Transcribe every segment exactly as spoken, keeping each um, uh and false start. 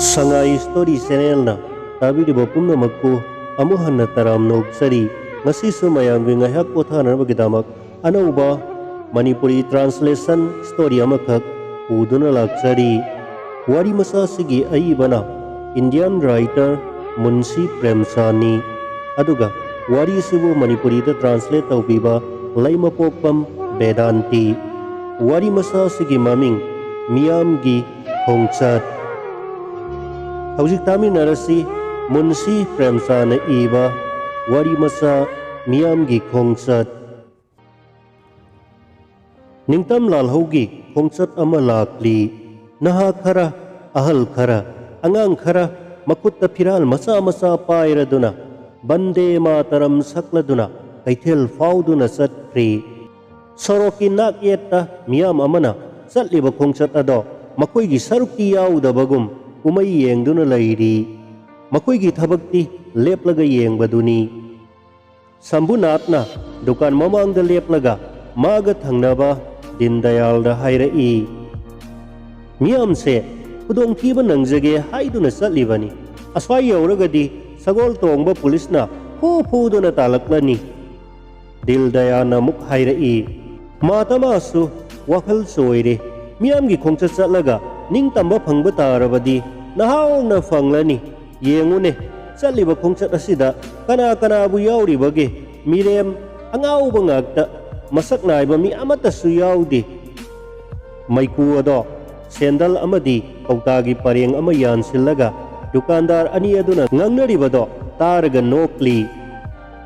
ꯁꯉꯥꯏ story ꯆꯦꯅꯦꯜꯅ ꯇꯥꯕꯤꯔꯤꯕ ꯄꯨꯝꯅꯃꯛꯄꯨ ꯑꯃꯨꯛ ꯍꯟꯅ ꯇꯔꯥꯝꯅ ꯑꯣꯛꯆꯔꯤ꯫ ꯉꯁꯤꯁꯨ ꯃꯌꯥꯝꯒꯤ ꯉꯥꯏꯍꯥꯛ ꯄꯣꯊꯥꯅꯅꯕꯒꯤꯗꯃꯛ ꯑꯅꯧꯕ ꯃꯅꯤꯄꯨꯔꯤ ꯇ꯭ꯔꯥꯟꯁꯂꯦꯁꯟ ꯁ꯭ꯇꯣꯔꯤ ꯑꯃꯈꯛ ꯄꯨꯗꯨꯅ ꯂꯥꯛꯆꯔꯤ꯫ ꯋꯥꯔꯤ ꯃꯆꯥ ꯑꯁꯤꯒꯤ ꯑꯏꯕꯅ ꯏꯟꯗꯤꯌꯥꯟ ꯔꯥꯏꯇꯔ ꯃꯨꯟꯁꯤ ꯄ꯭ꯔꯦꯝꯆꯥꯟꯅꯤ꯫ ꯑꯗꯨꯒ ꯋꯥꯔꯤ ꯑꯁꯤꯕꯨ ꯃꯅꯤꯄꯨꯔꯤꯗ ꯇ꯭ꯔꯥꯟꯁꯂꯦꯠ ꯇꯧꯕꯤꯕ ꯂꯩꯃꯄꯣꯛꯄꯝ ꯕꯦꯗꯥꯟꯇꯤ꯫ ꯋꯥꯔꯤ ꯃꯆꯥ ꯑꯁꯤꯒꯤ ꯃꯃꯤꯡ ꯃꯤꯌꯥꯝꯒꯤ ꯈꯣꯡꯆꯠ꯫ ꯍꯧꯖꯤꯛ ꯇꯥꯃꯤꯟꯅꯔꯁꯤ ꯃꯨꯟꯁꯤ ꯄ꯭ꯔꯦꯝꯆꯥꯟꯅ ꯏꯕ ꯋꯥꯔꯤ ꯃꯆꯥ ꯃꯤꯌꯥꯝꯒꯤ ꯈꯣꯡꯆꯠ꯫ ꯅꯤꯡꯇꯝ ꯂꯥꯜꯍꯧꯒꯤ ꯈꯣꯡꯆꯠ ꯑꯃ ꯂꯥꯛꯂꯤ꯫ ꯅꯍꯥ ꯈꯔ, ꯑꯍꯜ ꯈꯔ, ꯑꯉꯥꯡ ꯈꯔ ꯃꯈꯨꯠꯇ ꯐꯤꯔꯥꯜ ꯃꯆꯥ ꯃꯆꯥ ꯄꯥꯏꯔꯗꯨꯅ ꯕꯟꯗꯦ ꯃꯥꯇꯔꯝ ꯁꯛꯂꯗꯨꯅ ꯀꯩꯊꯦꯜ ꯐꯥꯎꯗꯨꯅ ꯆꯠꯈ꯭ꯔꯤ꯫ ꯁꯣꯔꯣꯛꯀꯤ ꯅꯥꯛ ꯌꯦꯠꯇ ꯃꯤꯌꯥꯝ ꯑꯃꯅ ꯆꯠꯂꯤꯕ ꯈꯣꯡꯆꯠ ꯑꯗꯣ ꯃꯈꯣꯏꯒꯤ ꯁꯔꯨꯛꯇꯤ ꯌꯥꯎꯗꯕꯒꯨꯝ ꯀꯨꯝꯍꯩ ꯌꯦꯡꯗꯨꯅ ꯂꯩꯔꯤ꯫ ꯃꯈꯣꯏꯒꯤ ꯊꯕꯛꯇꯤ ꯂꯦꯞꯂꯒ ꯌꯦꯡꯕꯗꯨꯅꯤ꯫ ꯁꯝꯕꯨꯅꯥꯊꯅ ꯗꯨꯀꯥꯟ ꯃꯃꯥꯡꯗ ꯂꯦꯞꯂꯒ ꯃꯥꯒ ꯊꯪꯅꯕ ꯗꯤꯟꯗꯌꯥꯜꯗ ꯍꯥꯏꯔꯛꯏ, "ꯃꯤꯌꯥꯝꯁꯦ ꯈꯨꯗꯣꯡꯊꯤꯕ ꯅꯪꯖꯒꯦ ꯍꯥꯏꯗꯨꯅ ꯆꯠꯂꯤꯕꯅꯤ꯫ ꯑꯁ꯭ꯋꯥꯏ ꯌꯧꯔꯒꯗꯤ ꯁꯒꯣꯜ ꯇꯣꯡꯕ ꯄꯨꯂꯤꯁꯅ ꯐꯨ ꯐꯨꯗꯨꯅ ꯇꯥꯜꯂꯛꯂꯅꯤ꯫" ꯗꯤꯜꯗꯌꯥꯅ ꯑꯃꯨꯛ ꯍꯥꯏꯔꯛꯏ, "ꯃꯥꯇꯃꯥꯁꯨ ꯋꯥꯈꯜ ꯆꯣꯏꯔꯦ꯫ ꯃꯤꯌꯥꯝꯒꯤ ꯈꯣꯡꯆꯠ ꯆꯠꯂꯒ ꯅꯤꯡꯇꯝꯕ ꯐꯪꯕ ꯇꯥꯔꯕꯗꯤ ꯅꯍꯥꯎꯅ ꯐꯪꯂꯅꯤ꯫ ꯌꯦꯡꯉꯨꯅꯦ, ꯆꯠꯂꯤꯕ ꯈꯣꯡꯆꯠ ꯑꯁꯤꯗ ꯀꯅꯥ ꯀꯅꯥꯕꯨ ꯌꯥꯎꯔꯤꯕꯒꯦ? ꯃꯤꯔꯦꯝ ꯑꯉꯥꯎꯕ ꯉꯥꯛꯇ, ꯃꯁꯛ ꯅꯥꯏꯕ ꯃꯤ ꯑꯃꯠꯇꯁꯨ ꯌꯥꯎꯗꯦ꯫" ꯃꯩꯀꯨ ꯑꯗꯣ ꯁꯦꯟꯗꯜ ꯑꯃꯗꯤ ꯀꯧꯇꯥꯒꯤ ꯄꯔꯦꯡ ꯑꯃ ꯌꯥꯟꯁꯤꯜꯂꯒ ꯗꯨꯀꯥꯟꯗꯥꯔ ꯑꯅꯤ ꯑꯗꯨꯅ ꯉꯥꯡꯅꯔꯤꯕꯗꯣ ꯇꯥꯔꯒ ꯅꯣꯛꯂꯤ꯫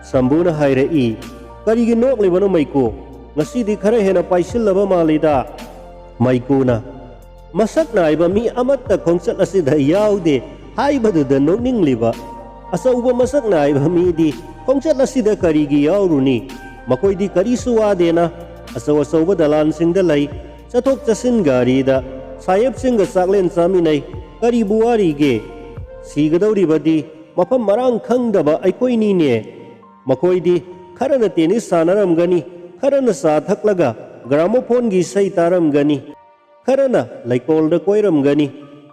ꯁꯝꯕꯨꯅ ꯍꯥꯏꯔꯛꯏ, "ꯀꯔꯤꯒꯤ ꯅꯣꯛꯂꯤꯕꯅꯣ ꯃꯩꯀꯨ? ꯉꯁꯤꯗꯤ ꯈꯔ ꯍꯦꯟꯅ ꯄꯥꯏꯁꯤꯜꯂꯕ ꯃꯥꯜꯂꯤꯗ꯫" ꯃꯩꯀꯨꯅ, "ꯃꯁꯛ ꯅꯥꯏꯕ ꯃꯤ ꯑꯃꯠꯇ ꯈꯣꯡꯆꯠ ꯑꯁꯤꯗ ꯌꯥꯎꯗꯦ ꯍꯥꯏꯕꯗꯨꯗ ꯅꯣꯛꯅꯤꯡꯂꯤꯕ꯫ ꯑꯆꯧꯕ ꯃꯁꯛ ꯅꯥꯏꯕ ꯃꯤꯗꯤ ꯈꯣꯡꯆꯠ ꯑꯁꯤꯗ ꯀꯔꯤꯒꯤ ꯌꯥꯎꯔꯨꯅꯤ? ꯃꯈꯣꯏꯗꯤ ꯀꯔꯤꯁꯨ ꯋꯥꯗꯦꯅ꯫ ꯑꯆꯧ ꯑꯆꯧꯕ ꯗꯂꯥꯟꯁꯤꯡꯗ ꯂꯩ꯫ ꯆꯠꯊꯣꯛ ꯆꯠꯁꯤꯟ ꯒꯥꯔꯤꯗ ꯁꯥꯍꯦꯕꯁꯤꯡꯒ ꯆꯥꯛꯂꯦꯟ ꯆꯥꯃꯤꯟꯅꯩ꯫ ꯀꯔꯤꯕꯨ ꯋꯥꯔꯤꯒꯦ? ꯁꯤꯒꯗꯧꯔꯤꯕꯗꯤ ꯃꯐꯝ ꯃꯔꯥꯡ ꯈꯪꯗꯕ ꯑꯩꯈꯣꯏꯅꯤꯅꯦ꯫ ꯃꯈꯣꯏꯗꯤ ꯈꯔꯅ ꯇꯦꯅꯤꯁ ꯁꯥꯟꯅꯔꯝꯒꯅꯤ, ꯈꯔꯅ ꯆꯥ ꯊꯛꯂꯒ ꯒ꯭ꯔꯥꯃꯣꯐꯣꯟꯒꯤ ꯏꯁꯩ ꯇꯥꯔꯝꯒꯅꯤ, ꯈꯔꯅ ꯂꯩꯀꯣꯜꯗ ꯀꯣꯏꯔꯝꯒꯅꯤ,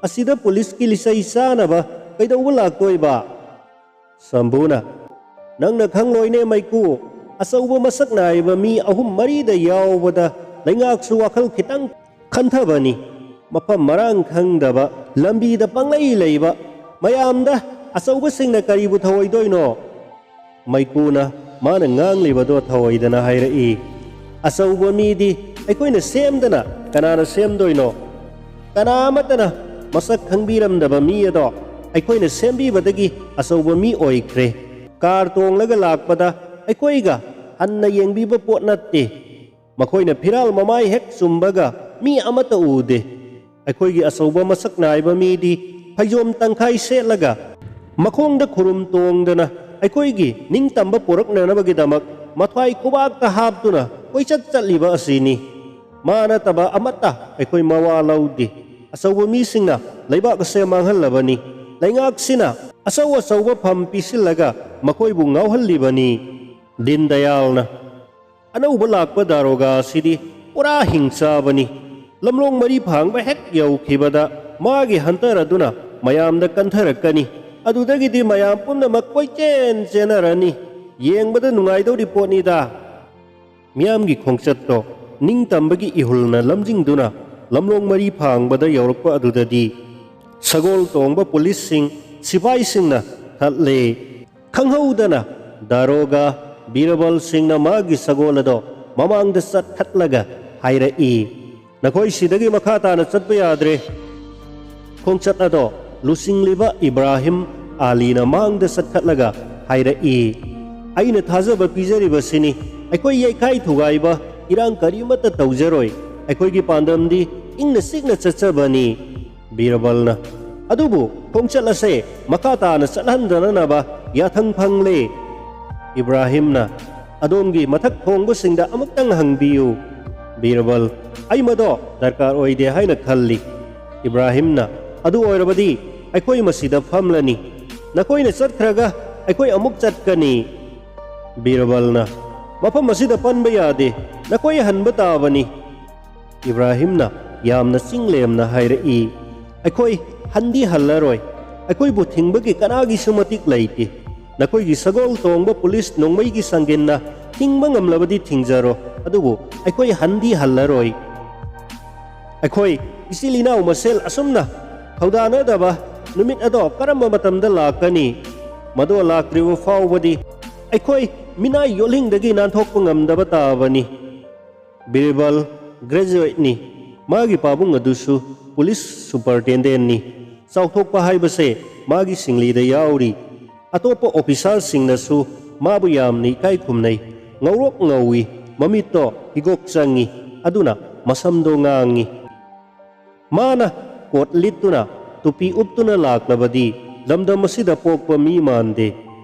"ꯑꯁꯤꯗ ꯄꯨꯂꯤꯁꯀꯤ ꯂꯤꯆꯩ ꯆꯥꯅꯕ ꯀꯩꯗꯧꯕ ꯂꯥꯛꯇꯣꯏꯕ?" ꯁꯝꯕꯨꯅ, "ꯅꯪꯅ ꯈꯪꯂꯣꯏꯅꯦ ꯃꯩꯀꯨ, ꯑꯆꯧꯕ ꯃꯁꯛ ꯅꯥꯏꯕ ꯃꯤ ꯑꯍꯨꯝ ꯃꯔꯤꯗ ꯌꯥꯎꯕꯗ ꯂꯩꯉꯥꯛꯁꯨ ꯋꯥꯈꯜ ꯈꯤꯇꯪ ꯈꯟꯊꯕꯅꯤ꯫ ꯃꯐꯝ ꯃꯔꯥꯡ ꯈꯪꯗꯕ, ꯂꯝꯕꯤꯗ ꯄꯪꯂꯩ ꯂꯩꯕ ꯃꯌꯥꯝꯗ ꯑꯆꯧꯕꯁꯤꯡꯅ ꯀꯔꯤꯕꯨ ꯊꯧꯑꯣꯏꯗꯣꯏꯅꯣ?" ꯃꯩꯀꯨꯅ ꯃꯥꯅ ꯉꯥꯡꯂꯤꯕꯗꯣ ꯊꯧꯑꯣꯏꯗꯅ ꯍꯥꯏꯔꯛꯏ, "ꯑꯆꯧꯕ ꯃꯤꯗꯤ ꯑꯩꯈꯣꯏꯅ ꯁꯦꯝꯗꯅ ꯀꯅꯥꯅ ꯁꯦꯝꯗꯣꯏꯅꯣ? ꯀꯅꯥ ꯑꯃꯠꯇꯅ ꯃꯁꯛ ꯈꯪꯕꯤꯔꯝꯗꯕ ꯃꯤ ꯑꯗꯣ ꯑꯩꯈꯣꯏꯅ ꯁꯦꯝꯕꯤꯕꯗꯒꯤ ꯑꯆꯧꯕ ꯃꯤ ꯑꯣꯏꯈ꯭ꯔꯦ꯫ ꯀꯥꯔ ꯇꯣꯡꯂꯒ ꯂꯥꯛꯄꯗ ꯑꯩꯈꯣꯏꯒ ꯍꯟꯅ ꯌꯦꯡꯕꯤꯕ ꯄꯣꯠ ꯅꯠꯇꯦ꯫ ꯃꯈꯣꯏꯅ ꯐꯤꯔꯥꯜ ꯃꯃꯥꯏ ꯍꯦꯛ ꯆꯨꯝꯕꯒ ꯃꯤ ꯑꯃꯠꯇ ꯎꯗꯦ꯫ ꯑꯩꯈꯣꯏꯒꯤ ꯑꯆꯧꯕ ꯃꯁꯛ ꯅꯥꯏꯕ ꯃꯤꯗꯤ ꯐꯩꯖꯣꯝ ꯇꯪꯈꯥꯏ ꯁꯦꯠꯂꯒ ꯃꯈꯣꯡꯗ ꯈꯨꯔꯨꯝ ꯇꯣꯡꯗꯅ ꯑꯩꯈꯣꯏꯒꯤ ꯅꯤꯡꯇꯝꯕ ꯄꯨꯔꯛꯅꯅꯕꯒꯤꯗꯃꯛ ꯃꯊ꯭ꯋꯥꯏ ꯈꯨꯕꯥꯛꯇ ꯍꯥꯞꯇꯨꯅ ꯀꯣꯏꯆꯠ ꯆꯠꯂꯤꯕ ꯑꯁꯤꯅꯤ꯫ ꯃꯥ ꯅꯠꯇꯕ ꯑꯃꯠꯇ ꯑꯩꯈꯣꯏ ꯃꯋꯥ ꯂꯧꯗꯦ꯫ ꯑꯆꯧꯕ ꯃꯤꯁꯤꯡꯅ ꯂꯩꯕꯥꯛ ꯑꯁꯦ ꯃꯥꯡꯍꯜꯂꯕꯅꯤ꯫ ꯂꯩꯉꯥꯛꯁꯤꯅ ꯑꯆꯧ ꯑꯆꯧꯕ ꯐꯝ ꯄꯤꯁꯤꯜꯂꯒ ꯃꯈꯣꯏꯕꯨ ꯉꯥꯎꯍꯜꯂꯤꯕꯅꯤ꯫" ꯗꯤꯟ ꯗꯌꯥꯜꯅ, "ꯑꯅꯧꯕ ꯂꯥꯛꯄ ꯗꯥꯔꯣꯒꯥ ꯑꯁꯤꯗꯤ ꯄꯨꯔꯥ ꯍꯤꯡꯆꯥꯕꯅꯤ꯫ ꯂꯝꯂꯣꯡ ꯃꯔꯤ ꯐꯥꯡꯕ ꯍꯦꯛ ꯌꯧꯈꯤꯕꯗ ꯃꯥꯒꯤ ꯍꯟꯇꯔ ꯑꯗꯨꯅ ꯃꯌꯥꯝꯗ ꯀꯟꯊꯔꯛꯀꯅꯤ꯫ ꯑꯗꯨꯗꯒꯤꯗꯤ ꯃꯌꯥꯝ ꯄꯨꯝꯅꯃꯛ ꯀꯣꯏꯆꯦꯟ ꯆꯦꯟꯅꯔꯅꯤ꯫ ꯌꯦꯡꯕꯗ ꯅꯨꯡꯉꯥꯏꯗꯧꯔꯤ ꯄꯣꯠꯅꯤꯗ꯫" ꯃꯤꯌꯥꯝꯒꯤ ꯈꯣꯡꯆꯠꯇꯣ ꯅꯤꯡꯇꯝꯕꯒꯤ ꯏꯍꯨꯜꯅ ꯂꯝꯖꯤꯡꯗꯨꯅ ꯂꯝꯂꯣꯡ ꯃꯔꯤ ꯐꯥꯡꯕꯗ ꯌꯧꯔꯛꯄ ꯑꯗꯨꯗꯗꯤ ꯁꯒꯣꯜ ꯇꯣꯡꯕ ꯄꯨꯂꯤꯁꯁꯤꯡ, ꯁꯤꯐꯥꯏꯁꯤꯡꯅ ꯊꯠꯂꯦ꯫ ꯈꯪꯍꯧꯗꯅ ꯗꯥꯔꯣꯒꯥ ꯕꯤꯔꯕꯜ ꯁꯤꯡꯅ ꯃꯥꯒꯤ ꯁꯒꯣꯜ ꯑꯗꯣ ꯃꯃꯥꯡꯗ ꯆꯠꯈꯠꯂꯒ ꯍꯥꯏꯔꯛꯏ, "ꯅꯈꯣꯏ ꯁꯤꯗꯒꯤ ꯃꯈꯥ ꯇꯥꯅ ꯆꯠꯄ ꯌꯥꯗ꯭ꯔꯦ꯫" ꯈꯣꯡꯆꯠ ꯑꯗꯣ ꯂꯨꯆꯤꯡꯂꯤꯕ ꯏꯕ꯭ꯔꯥꯍꯤꯝ ꯑꯥꯂꯤꯅ ꯃꯥꯡꯗ ꯆꯠꯈꯠꯂꯒ ꯍꯥꯏꯔꯛꯏ, "ꯑꯩꯅ ꯊꯥꯖꯕ ꯄꯤꯖꯔꯤꯕꯁꯤꯅꯤ꯫ ꯑꯩꯈꯣꯏ ꯌꯩꯈꯥꯏ ꯊꯨꯒꯥꯏꯕ, ꯏꯔꯥꯡ ꯀꯔꯤꯃꯠꯇ ꯇꯧꯖꯔꯣꯏ꯫ ꯑꯩꯈꯣꯏꯒꯤ ꯄꯥꯟꯗꯝꯗꯤ ꯏꯪꯅ ꯆꯤꯛꯅ ꯆꯠꯆꯕꯅꯤ꯫" ꯕꯤꯔꯕꯜꯅ, "ꯑꯗꯨꯕꯨ ꯈꯣꯡꯆꯠ ꯑꯁꯦ ꯃꯈꯥ ꯇꯥꯅ ꯆꯠꯍꯟꯗꯅꯅꯕ ꯌꯥꯊꯪ ꯐꯪꯂꯦ꯫" ꯏꯕ꯭ꯔꯥꯍꯤꯝꯅ, "ꯑꯗꯣꯝꯒꯤ ꯃꯊꯛ ꯊꯣꯡꯕꯁꯤꯡꯗ ꯑꯃꯨꯛꯇꯪ ꯍꯪꯕꯤꯌꯨ꯫" ꯕꯤꯔꯕꯜ, "ꯑꯩ ꯃꯗꯣ ꯗꯔꯀꯥꯔ ꯑꯣꯏꯗꯦ ꯍꯥꯏꯅ ꯈꯜꯂꯤ꯫" ꯏꯕ꯭ꯔꯥꯍꯤꯝꯅ, "ꯑꯗꯨ ꯑꯣꯏꯔꯕꯗꯤ ꯑꯩꯈꯣꯏ ꯃꯁꯤꯗ ꯐꯝꯂꯅꯤ꯫ ꯅꯈꯣꯏꯅ ꯆꯠꯈ꯭ꯔꯒ ꯑꯩꯈꯣꯏ ꯑꯃꯨꯛ ꯆꯠꯀꯅꯤ꯫" ꯕꯤꯔꯕꯜꯅ, "ꯃꯐꯝ ꯑꯁꯤꯗ ꯄꯟꯕ ꯌꯥꯗꯦ꯫ ꯅꯈꯣꯏ ꯍꯟꯕ ꯇꯥꯕꯅꯤ꯫" ꯏꯕ꯭ꯔꯥꯍꯤꯝꯅ ꯌꯥꯝꯅ ꯆꯤꯡꯂꯦꯝꯅ ꯍꯥꯏꯔꯛꯏ, ꯑꯩꯈꯣꯏ ꯍꯟꯗꯤ ꯍꯜꯂꯔꯣꯏ꯫ ꯑꯩꯈꯣꯏꯕꯨ ꯊꯤꯡꯕꯒꯤ ꯀꯅꯥꯒꯤꯁꯨ ꯃꯇꯤꯛ ꯂꯩꯇꯦ꯫ ꯅꯈꯣꯏꯒꯤ ꯁꯒꯣꯜ ꯇꯣꯡꯕ ꯄꯨꯂꯤꯁ ꯅꯣꯡꯃꯩꯒꯤ ꯁꯪꯒꯤꯟꯅ ꯊꯤꯡꯕ ꯉꯝꯂꯕꯗꯤ ꯊꯤꯡꯖꯔꯣ, ꯑꯗꯨꯕꯨ ꯑꯩꯈꯣꯏ ꯍꯟꯗꯤ ꯍꯜꯂꯔꯣꯏ꯫ ꯑꯩꯈꯣꯏ ꯏꯆꯤꯜ ꯏꯅꯥꯎ ꯃꯁꯦꯜ ꯑꯁꯨꯝꯅ ꯊꯧꯗꯥꯅꯗꯕ ꯅꯨꯃꯤꯠ ꯑꯗꯣ ꯀꯔꯝꯕ ꯃꯇꯝꯗ ꯂꯥꯛꯀꯅꯤ? ꯃꯗꯣ ꯂꯥꯛꯇ꯭ꯔꯤꯕ ꯐꯥꯎꯕꯗꯤ ꯑꯩꯈꯣꯏ ꯃꯤꯅꯥꯏ ꯌꯣꯜꯍꯤꯡꯗꯒꯤ ꯅꯥꯟꯊꯣꯛꯄ ꯉꯝꯗꯕ ꯇꯥꯕꯅꯤ꯫ ꯕꯤꯔꯕꯜ ꯒ꯭ꯔꯦꯖꯨꯋꯦꯠꯅꯤ꯫ ꯃꯥꯒꯤ ꯄꯥꯕꯨꯡ ꯑꯗꯨꯁꯨ ꯄꯨꯂꯤꯁ ꯁꯨꯄꯔꯇꯦꯟꯗꯦꯟꯅꯤ꯫ ꯆꯥꯎꯊꯣꯛꯄ ꯍꯥꯏꯕꯁꯦ ꯃꯥꯒꯤ ꯁꯤꯡꯂꯤꯗ ꯌꯥꯎꯔꯤ꯫ ꯑꯇꯣꯞꯄ ꯑꯣꯐꯤꯁꯥꯔꯁꯤꯡꯅꯁꯨ ꯃꯥꯕꯨ ꯌꯥꯝꯅ ꯏꯀꯥꯏ ꯈꯨꯝꯅꯩ꯫ ꯉꯧꯔꯣꯛ ꯉꯧꯏ, ꯃꯃꯤꯠꯇꯣ ꯍꯤꯒꯣꯛ ꯆꯪꯏ, ꯑꯗꯨꯅ ꯃꯁꯝꯗꯣ ꯉꯥꯡꯏ꯫ ꯃꯥꯅ ꯀꯣꯠ ꯂꯤꯠꯇꯨꯅ, ꯇꯨꯄꯤ ꯎꯞꯇꯨꯅ ꯂꯥꯛꯂꯕꯗꯤ ꯂꯝꯗꯝ ꯑꯁꯤꯗ ꯄꯣꯛꯄ ꯃꯤ ꯃꯥꯟꯗꯦ꯫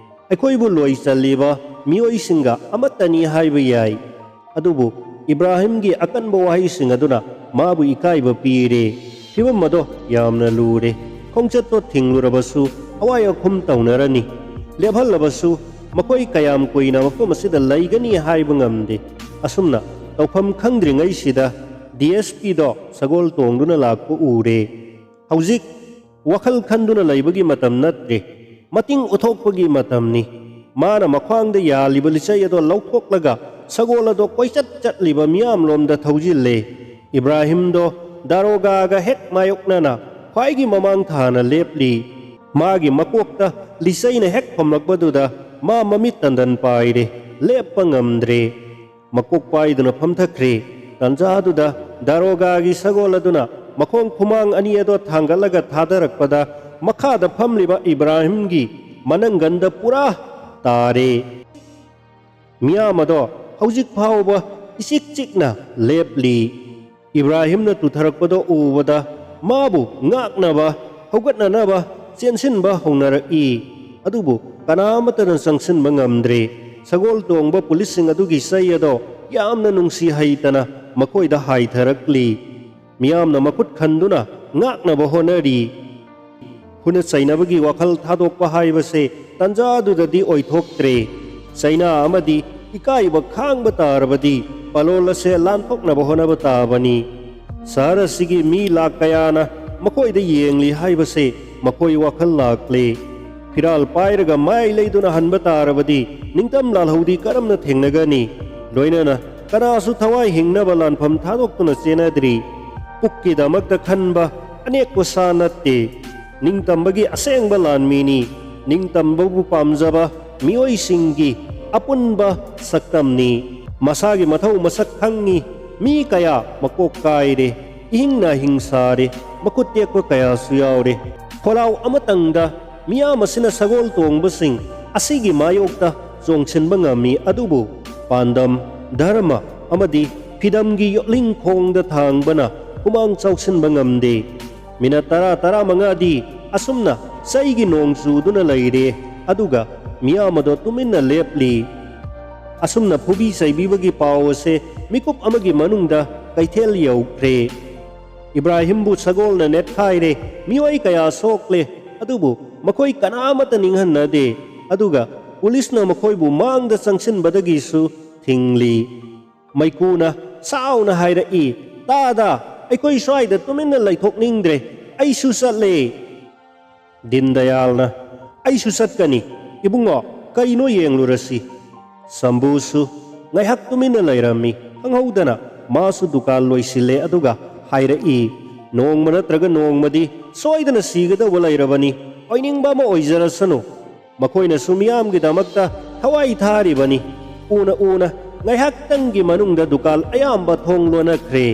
ꯑꯩꯈꯣꯏꯕꯨ ꯂꯣꯏ ꯆꯜꯂꯤꯕ ꯃꯤꯑꯣꯏꯁꯤꯡꯒ ꯑꯃꯠꯇꯅꯤ ꯍꯥꯏꯕ ꯌꯥꯏ꯫ ꯑꯗꯨꯕꯨ ꯏꯕ꯭ꯔꯥꯍꯤꯝꯒꯤ ꯑꯀꯟꯕ ꯋꯥꯍꯩꯁꯤꯡ ꯑꯗꯨꯅ ꯃꯥꯕꯨ ꯏꯀꯥꯏꯕ ꯄꯤꯔꯦ꯫ ꯐꯤꯚꯝ ꯑꯗꯣ ꯌꯥꯝꯅ ꯂꯨꯔꯦ꯫ ꯈꯣꯡꯆꯠꯇꯣ ꯊꯤꯡꯂꯨꯔꯕꯁꯨ ꯑꯋꯥꯏ ꯑꯈꯨꯝ ꯇꯧꯅꯔꯅꯤ꯫ ꯂꯦꯞꯍꯜꯂꯕꯁꯨ ꯃꯈꯣꯏ ꯀꯌꯥꯝ ꯀꯨꯏꯅ ꯃꯐꯝ ꯑꯁꯤꯗ ꯂꯩꯒꯅꯤ ꯍꯥꯏꯕ ꯉꯝꯗꯦ꯫ ꯑꯁꯨꯝꯅ ꯇꯧꯐꯝ ꯈꯪꯗ꯭ꯔꯤꯉꯩꯁꯤꯗ ꯗꯤ ꯑꯦꯁ ꯄꯤꯗꯣ ꯁꯒꯣꯜ ꯇꯣꯡꯗꯨꯅ ꯂꯥꯛꯄ ꯎꯔꯦ꯫ ꯍꯧꯖꯤꯛ ꯋꯥꯈꯜ ꯈꯟꯗꯨꯅ ꯂꯩꯕꯒꯤ ꯃꯇꯝ ꯅꯠꯇ꯭ꯔꯦ, ꯃꯇꯤꯡ ꯎꯠꯊꯣꯛꯄꯒꯤ ꯃꯇꯝꯅꯤ꯫ ꯃꯥꯅ ꯃꯈ꯭ꯋꯥꯡꯗ ꯌꯥꯜꯂꯤꯕ ꯂꯤꯆꯩ ꯑꯗꯣ ꯂꯧꯊꯣꯛꯂꯒ ꯁꯒꯣꯜ ꯑꯗꯣ ꯀꯣꯏꯆꯠ ꯆꯠꯂꯤꯕ ꯃꯤꯌꯥꯝꯂꯣꯝꯗ ꯊꯧꯖꯤꯜꯂꯦ꯫ ꯏꯕ꯭ꯔꯥꯍꯤꯝꯗꯣ ꯗꯥꯔꯣꯒꯥꯒ ꯍꯦꯛ ꯃꯥꯌꯣꯛꯅꯅ ꯈ꯭ꯋꯥꯏꯒꯤ ꯃꯃꯥꯡ ꯊꯥꯅ ꯂꯦꯞꯂꯤ꯫ ꯃꯥꯒꯤ ꯃꯀꯣꯛꯇ ꯂꯤꯆꯩꯅ ꯍꯦꯛ ꯊꯣꯝꯂꯛꯄꯗꯨꯗ ꯃꯥ ꯃꯃꯤꯠ ꯇꯟꯗꯟ ꯄꯥꯏꯔꯦ, ꯂꯦꯞꯄ ꯉꯝꯗ꯭ꯔꯦ꯫ ꯃꯀꯣꯛ ꯄꯥꯏꯗꯨꯅ ꯐꯝꯊꯈ꯭ꯔꯦ꯫ ꯇꯟꯖꯥꯗꯨꯗ ꯗꯥꯔꯣꯒꯥꯒꯤ ꯁꯒꯣꯜ ꯑꯗꯨꯅ ꯃꯈꯣꯡ ꯈꯨꯃꯥꯡ ꯑꯅꯤ ꯑꯗꯣ ꯊꯥꯡꯒꯠꯂꯒ ꯊꯥꯗꯔꯛꯄꯗ ꯃꯈꯥꯗ ꯐꯝꯂꯤꯕ ꯏꯕ꯭ꯔꯥꯍꯤꯝꯒꯤ ꯃꯅꯪꯒꯟꯗ ꯄꯨꯔꯥ ꯇꯥꯔꯦ꯫ ꯃꯤꯌꯥꯝ ꯑꯗꯣ ꯍꯧꯖꯤꯛ ꯐꯥꯎꯕ ꯏꯆꯤꯛ ꯆꯤꯛꯅ ꯂꯦꯞꯂꯤ꯫ ꯏꯕ꯭ꯔꯥꯍꯤꯝꯅ ꯇꯨꯊꯔꯛꯄꯗꯣ ꯎꯕꯗ ꯃꯥꯕꯨ ꯉꯥꯛꯅꯕ, ꯍꯧꯒꯠꯅꯅꯕ ꯆꯦꯟꯁꯤꯟꯕ ꯍꯧꯅꯔꯛꯏ꯫ ꯑꯗꯨꯕꯨ ꯀꯅꯥ ꯑꯃꯠꯇꯅ ꯆꯪꯁꯤꯟꯕ ꯉꯝꯗ꯭ꯔꯦ꯫ ꯁꯒꯣꯜ ꯇꯣꯡꯕ ꯄꯨꯂꯤꯁꯁꯤꯡ ꯑꯗꯨꯒꯤ ꯆꯩ ꯑꯗꯣ ꯌꯥꯝꯅ ꯅꯨꯡꯁꯤ ꯍꯩꯇꯅ ꯃꯈꯣꯏꯗ ꯍꯥꯏꯊꯔꯛꯂꯤ꯫ ꯃꯤꯌꯥꯝꯅ ꯃꯈꯨꯠ ꯈꯟꯗꯨꯅ ꯉꯥꯛꯅꯕ ꯍꯣꯠꯅꯔꯤ꯫ ꯈꯨꯅ ꯆꯩꯅꯕꯒꯤ ꯋꯥꯈꯜ ꯊꯥꯗꯣꯛꯄ ꯍꯥꯏꯕꯁꯦ ꯇꯟꯖꯥꯗꯨꯗꯗꯤ ꯑꯣꯏꯊꯣꯛꯇ꯭ꯔꯦ꯫ ꯆꯩꯅꯥ ꯑꯃꯗꯤ ꯏꯀꯥꯏꯕ ꯈꯥꯡꯕ ꯇꯥꯔꯕꯗꯤ ꯄꯂꯣꯜ ꯑꯁꯦ ꯂꯥꯟꯊꯣꯛꯅꯕ ꯍꯣꯠꯅꯕ ꯇꯥꯕꯅꯤ꯫ ꯁꯍꯔ ꯑꯁꯤꯒꯤ ꯃꯤ ꯂꯥꯛ ꯀꯌꯥꯅ ꯃꯈꯣꯏꯗ ꯌꯦꯡꯂꯤ ꯍꯥꯏꯕꯁꯦ ꯃꯈꯣꯏ ꯋꯥꯈꯜ ꯂꯥꯛꯂꯦ꯫ ꯐꯤꯔꯥꯜ ꯄꯥꯏꯔꯒ ꯃꯥꯏ ꯂꯩꯗꯨꯅ ꯍꯟꯕ ꯇꯥꯔꯕꯗꯤ ꯅꯤꯡꯇꯝ ꯂꯥꯜꯍꯧꯗꯤ ꯀꯔꯝꯅ ꯊꯦꯡꯅꯒꯅꯤ? ꯂꯣꯏꯅꯅ ꯀꯅꯥꯁꯨ ꯊꯋꯥꯏ ꯍꯤꯡꯅꯕ ꯂꯥꯟꯐꯝ ꯊꯥꯗꯣꯛꯇꯨꯅ ꯆꯦꯟꯅꯗ꯭ꯔꯤ꯫ ꯄꯨꯛꯀꯤꯗꯃꯛꯇ ꯈꯟꯕ ꯑꯅꯦꯛꯄ ꯁꯥ ꯅꯠꯇꯦ꯫ ꯅꯤꯡꯇꯝꯕꯒꯤ ꯑꯁꯦꯡꯕ ꯂꯥꯟꯃꯤꯅꯤ꯫ ꯅꯤꯡꯇꯝꯕꯕꯨ ꯄꯥꯝꯖꯕ ꯃꯤꯑꯣꯏꯁꯤꯡꯒꯤ ꯑꯄꯨꯟꯕ ꯁꯛꯇꯝꯅꯤ꯫ ꯃꯁꯥꯒꯤ ꯃꯊꯧ ꯃꯁꯛ ꯈꯪꯉꯤ꯫ ꯃꯤ ꯀꯌꯥ ꯃꯀꯣꯛ ꯀꯥꯏꯔꯦ꯫ ꯏꯍꯤꯡ ꯅꯥꯍꯤꯡ ꯁꯥꯔꯦ꯫ ꯃꯈꯨꯠ ꯇꯦꯛꯄ ꯀꯌꯥꯁꯨ ꯌꯥꯎꯔꯦ꯫ ꯈꯣꯜꯂꯥꯎ ꯑꯃꯇꯪꯗ ꯃꯤꯌꯥꯝ ꯑꯁꯤꯅ ꯁꯒꯣꯜ ꯇꯣꯡꯕꯁꯤꯡ ꯑꯁꯤꯒꯤ ꯃꯥꯌꯣꯛꯇ ꯆꯣꯡꯁꯤꯟꯕ ꯉꯝꯃꯤ, ꯑꯗꯨꯕꯨ ꯄꯥꯟꯗꯝ, ꯙꯔꯃ ꯑꯃꯗꯤ ꯐꯤꯗꯝꯒꯤ ꯌꯣꯠꯂꯤꯡ ꯈꯣꯡꯗ ꯊꯥꯡꯕꯅ ꯍꯨꯃꯥꯡ ꯆꯥꯎꯁꯤꯟꯕ ꯉꯝꯗꯦ꯫ ꯃꯤꯅꯠ ꯇꯔꯥ, ꯇꯔꯥꯃꯉꯥꯗꯤ ꯑꯁꯨꯝꯅ ꯆꯩꯒꯤ ꯅꯣꯡ ꯆꯨꯗꯨꯅ ꯂꯩꯔꯦ, ꯑꯗꯨꯒ ꯃꯤꯌꯥꯝ ꯑꯗꯣ ꯇꯨꯃꯤꯟꯅ ꯂꯦꯞꯂꯤ꯫ ꯑꯁꯨꯝꯅ ꯐꯨꯕꯤ ꯆꯩꯕꯤꯕꯒꯤ ꯄꯥꯎ ꯑꯁꯦ ꯃꯤꯀꯨꯞ ꯑꯃꯒꯤ ꯃꯅꯨꯡꯗ ꯀꯩꯊꯦꯜ ꯌꯧꯈ꯭ꯔꯦ꯫ ꯏꯕ꯭ꯔꯥꯍꯤꯝꯕꯨ ꯁꯒꯣꯜꯅ ꯅꯦꯠꯈꯥꯏꯔꯦ, ꯃꯤꯑꯣꯏ ꯀꯌꯥ ꯁꯣꯛꯂꯦ, ꯑꯗꯨꯕꯨ ꯃꯈꯣꯏ ꯀꯅꯥꯃꯠꯇ ꯅꯤꯡꯍꯟꯅꯗꯦ, ꯑꯗꯨꯒ ꯄꯨꯂꯤꯁꯅ ꯃꯈꯣꯏꯕꯨ ꯃꯥꯡꯗ ꯆꯪꯁꯤꯟꯕꯗꯒꯤꯁꯨ ꯊꯤꯡꯂꯤ꯫ ꯃꯩꯀꯨꯅ ꯁꯥꯎꯅ ꯍꯥꯏꯔꯛꯏ, "ꯇꯥꯗ, ꯑꯩꯈꯣꯏ ꯁ꯭ꯋꯥꯏꯗ ꯇꯨꯃꯤꯟꯅ ꯂꯩꯊꯣꯛꯅꯤꯡꯗ꯭ꯔꯦ, ꯑꯩꯁꯨ ꯆꯠꯂꯦ!" ꯗꯤꯟꯗꯌꯥꯜꯅ, "ꯑꯩꯁꯨ ꯆꯠꯀꯅꯤ, ꯏꯕꯨꯡꯉꯣ, ꯀꯩꯅꯣ ꯌꯦꯡꯂꯨꯔꯁꯤ꯫" ꯁꯝꯕꯨꯁꯨ ꯉꯥꯏꯍꯥꯛ ꯇꯨꯃꯤꯟꯅ ꯂꯩꯔꯝꯃꯤ꯫ ꯈꯪꯍꯧꯗꯅ ꯃꯥꯁꯨ ꯗꯨꯀꯥꯟ ꯂꯣꯏꯁꯤꯜꯂꯦ, ꯑꯗꯨꯒ ꯍꯥꯏꯔꯛꯏ, "ꯅꯣꯡꯃ ꯅꯠꯇ꯭ꯔꯒ ꯅꯣꯡꯃꯗꯤ ꯁꯣꯏꯗꯅ ꯁꯤꯒꯗꯧꯕ ꯂꯩꯔꯕꯅꯤ, ꯑꯣꯏꯅꯤꯡꯕ ꯑꯃ ꯑꯣꯏꯖꯔꯁꯅꯨ꯫ ꯃꯈꯣꯏꯅꯁꯨ ꯃꯤꯌꯥꯝꯒꯤꯗꯃꯛꯇ ꯊꯋꯥꯏ ꯊꯥꯔꯤꯕꯅꯤ꯫" ꯎꯅ ꯎꯅ ꯉꯥꯏꯍꯥꯛꯇꯪꯒꯤ ꯃꯅꯨꯡꯗ ꯗꯨꯀꯥꯟ ꯑꯌꯥꯝꯕ ꯊꯣꯡ ꯂꯣꯟꯅꯈ꯭ꯔꯦ꯫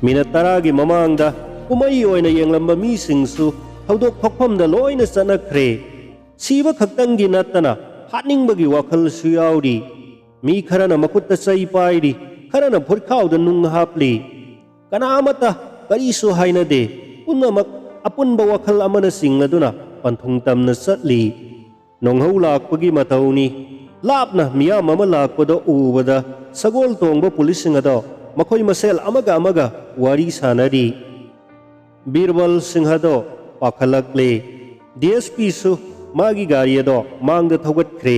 ꯃꯤꯅꯠ ꯇꯔꯥꯒꯤ ꯃꯃꯥꯡꯗ ꯀꯨꯝꯍꯩ ꯑꯣꯏꯅ ꯌꯦꯡꯂꯝꯕ ꯃꯤꯁꯤꯡꯁꯨ ꯊꯧꯗꯣꯛ ꯊꯣꯛꯐꯝꯗ ꯂꯣꯏꯅ ꯆꯠꯅꯈ꯭ꯔꯦ꯫ ꯁꯤꯕ ꯈꯛꯇꯪꯒꯤ ꯅꯠꯇꯅ ꯍꯥꯠꯅꯤꯡꯕꯒꯤ ꯋꯥꯈꯜꯁꯨ ꯌꯥꯎꯔꯤ꯫ ꯃꯤ ꯈꯔꯅ ꯃꯈꯨꯠꯇ ꯆꯩ ꯄꯥꯏꯔꯤ, ꯈꯔꯅ ꯐꯨꯔꯤꯠꯈꯥꯎꯗ ꯅꯨꯡ ꯍꯥꯞꯂꯤ꯫ ꯀꯅꯥ ꯑꯃꯠꯇ ꯀꯔꯤꯁꯨ ꯍꯥꯏꯅꯗꯦ꯫ ꯄꯨꯝꯅꯃꯛ ꯑꯄꯨꯟꯕ ꯋꯥꯈꯜ ꯑꯃꯅ ꯆꯤꯡꯂꯗꯨꯅ ꯄꯟꯊꯨꯡ ꯇꯝꯅ ꯆꯠꯂꯤ꯫ ꯅꯣꯡꯍꯧ ꯂꯥꯛꯄꯒꯤ ꯃꯇꯧꯅꯤ꯫ ꯂꯥꯞꯅ ꯃꯤꯌꯥꯝ ꯑꯃ ꯂꯥꯛꯄꯗ ꯎꯕꯗ ꯁꯒꯣꯜ ꯇꯣꯡꯕ ꯄꯨꯂꯤꯁꯁꯤꯡ ꯑꯗꯣ ꯃꯈꯣꯏ ꯃꯁꯦꯜ ꯑꯃꯒ ꯑꯃꯒ ꯋꯥꯔꯤ ꯁꯥꯅꯔꯤ꯫ ꯕꯤꯔꯕꯜ ꯁꯤꯡꯍꯗꯣ ꯄꯥꯈꯠꯂꯛꯂꯦ꯫ ꯗꯤ ꯑꯦꯁ ꯄꯤꯁꯨ ꯃꯥꯒꯤ ꯒꯥꯔꯤ ꯑꯗꯣ ꯃꯥꯡꯗ ꯊꯧꯒꯠꯈ꯭ꯔꯦ꯫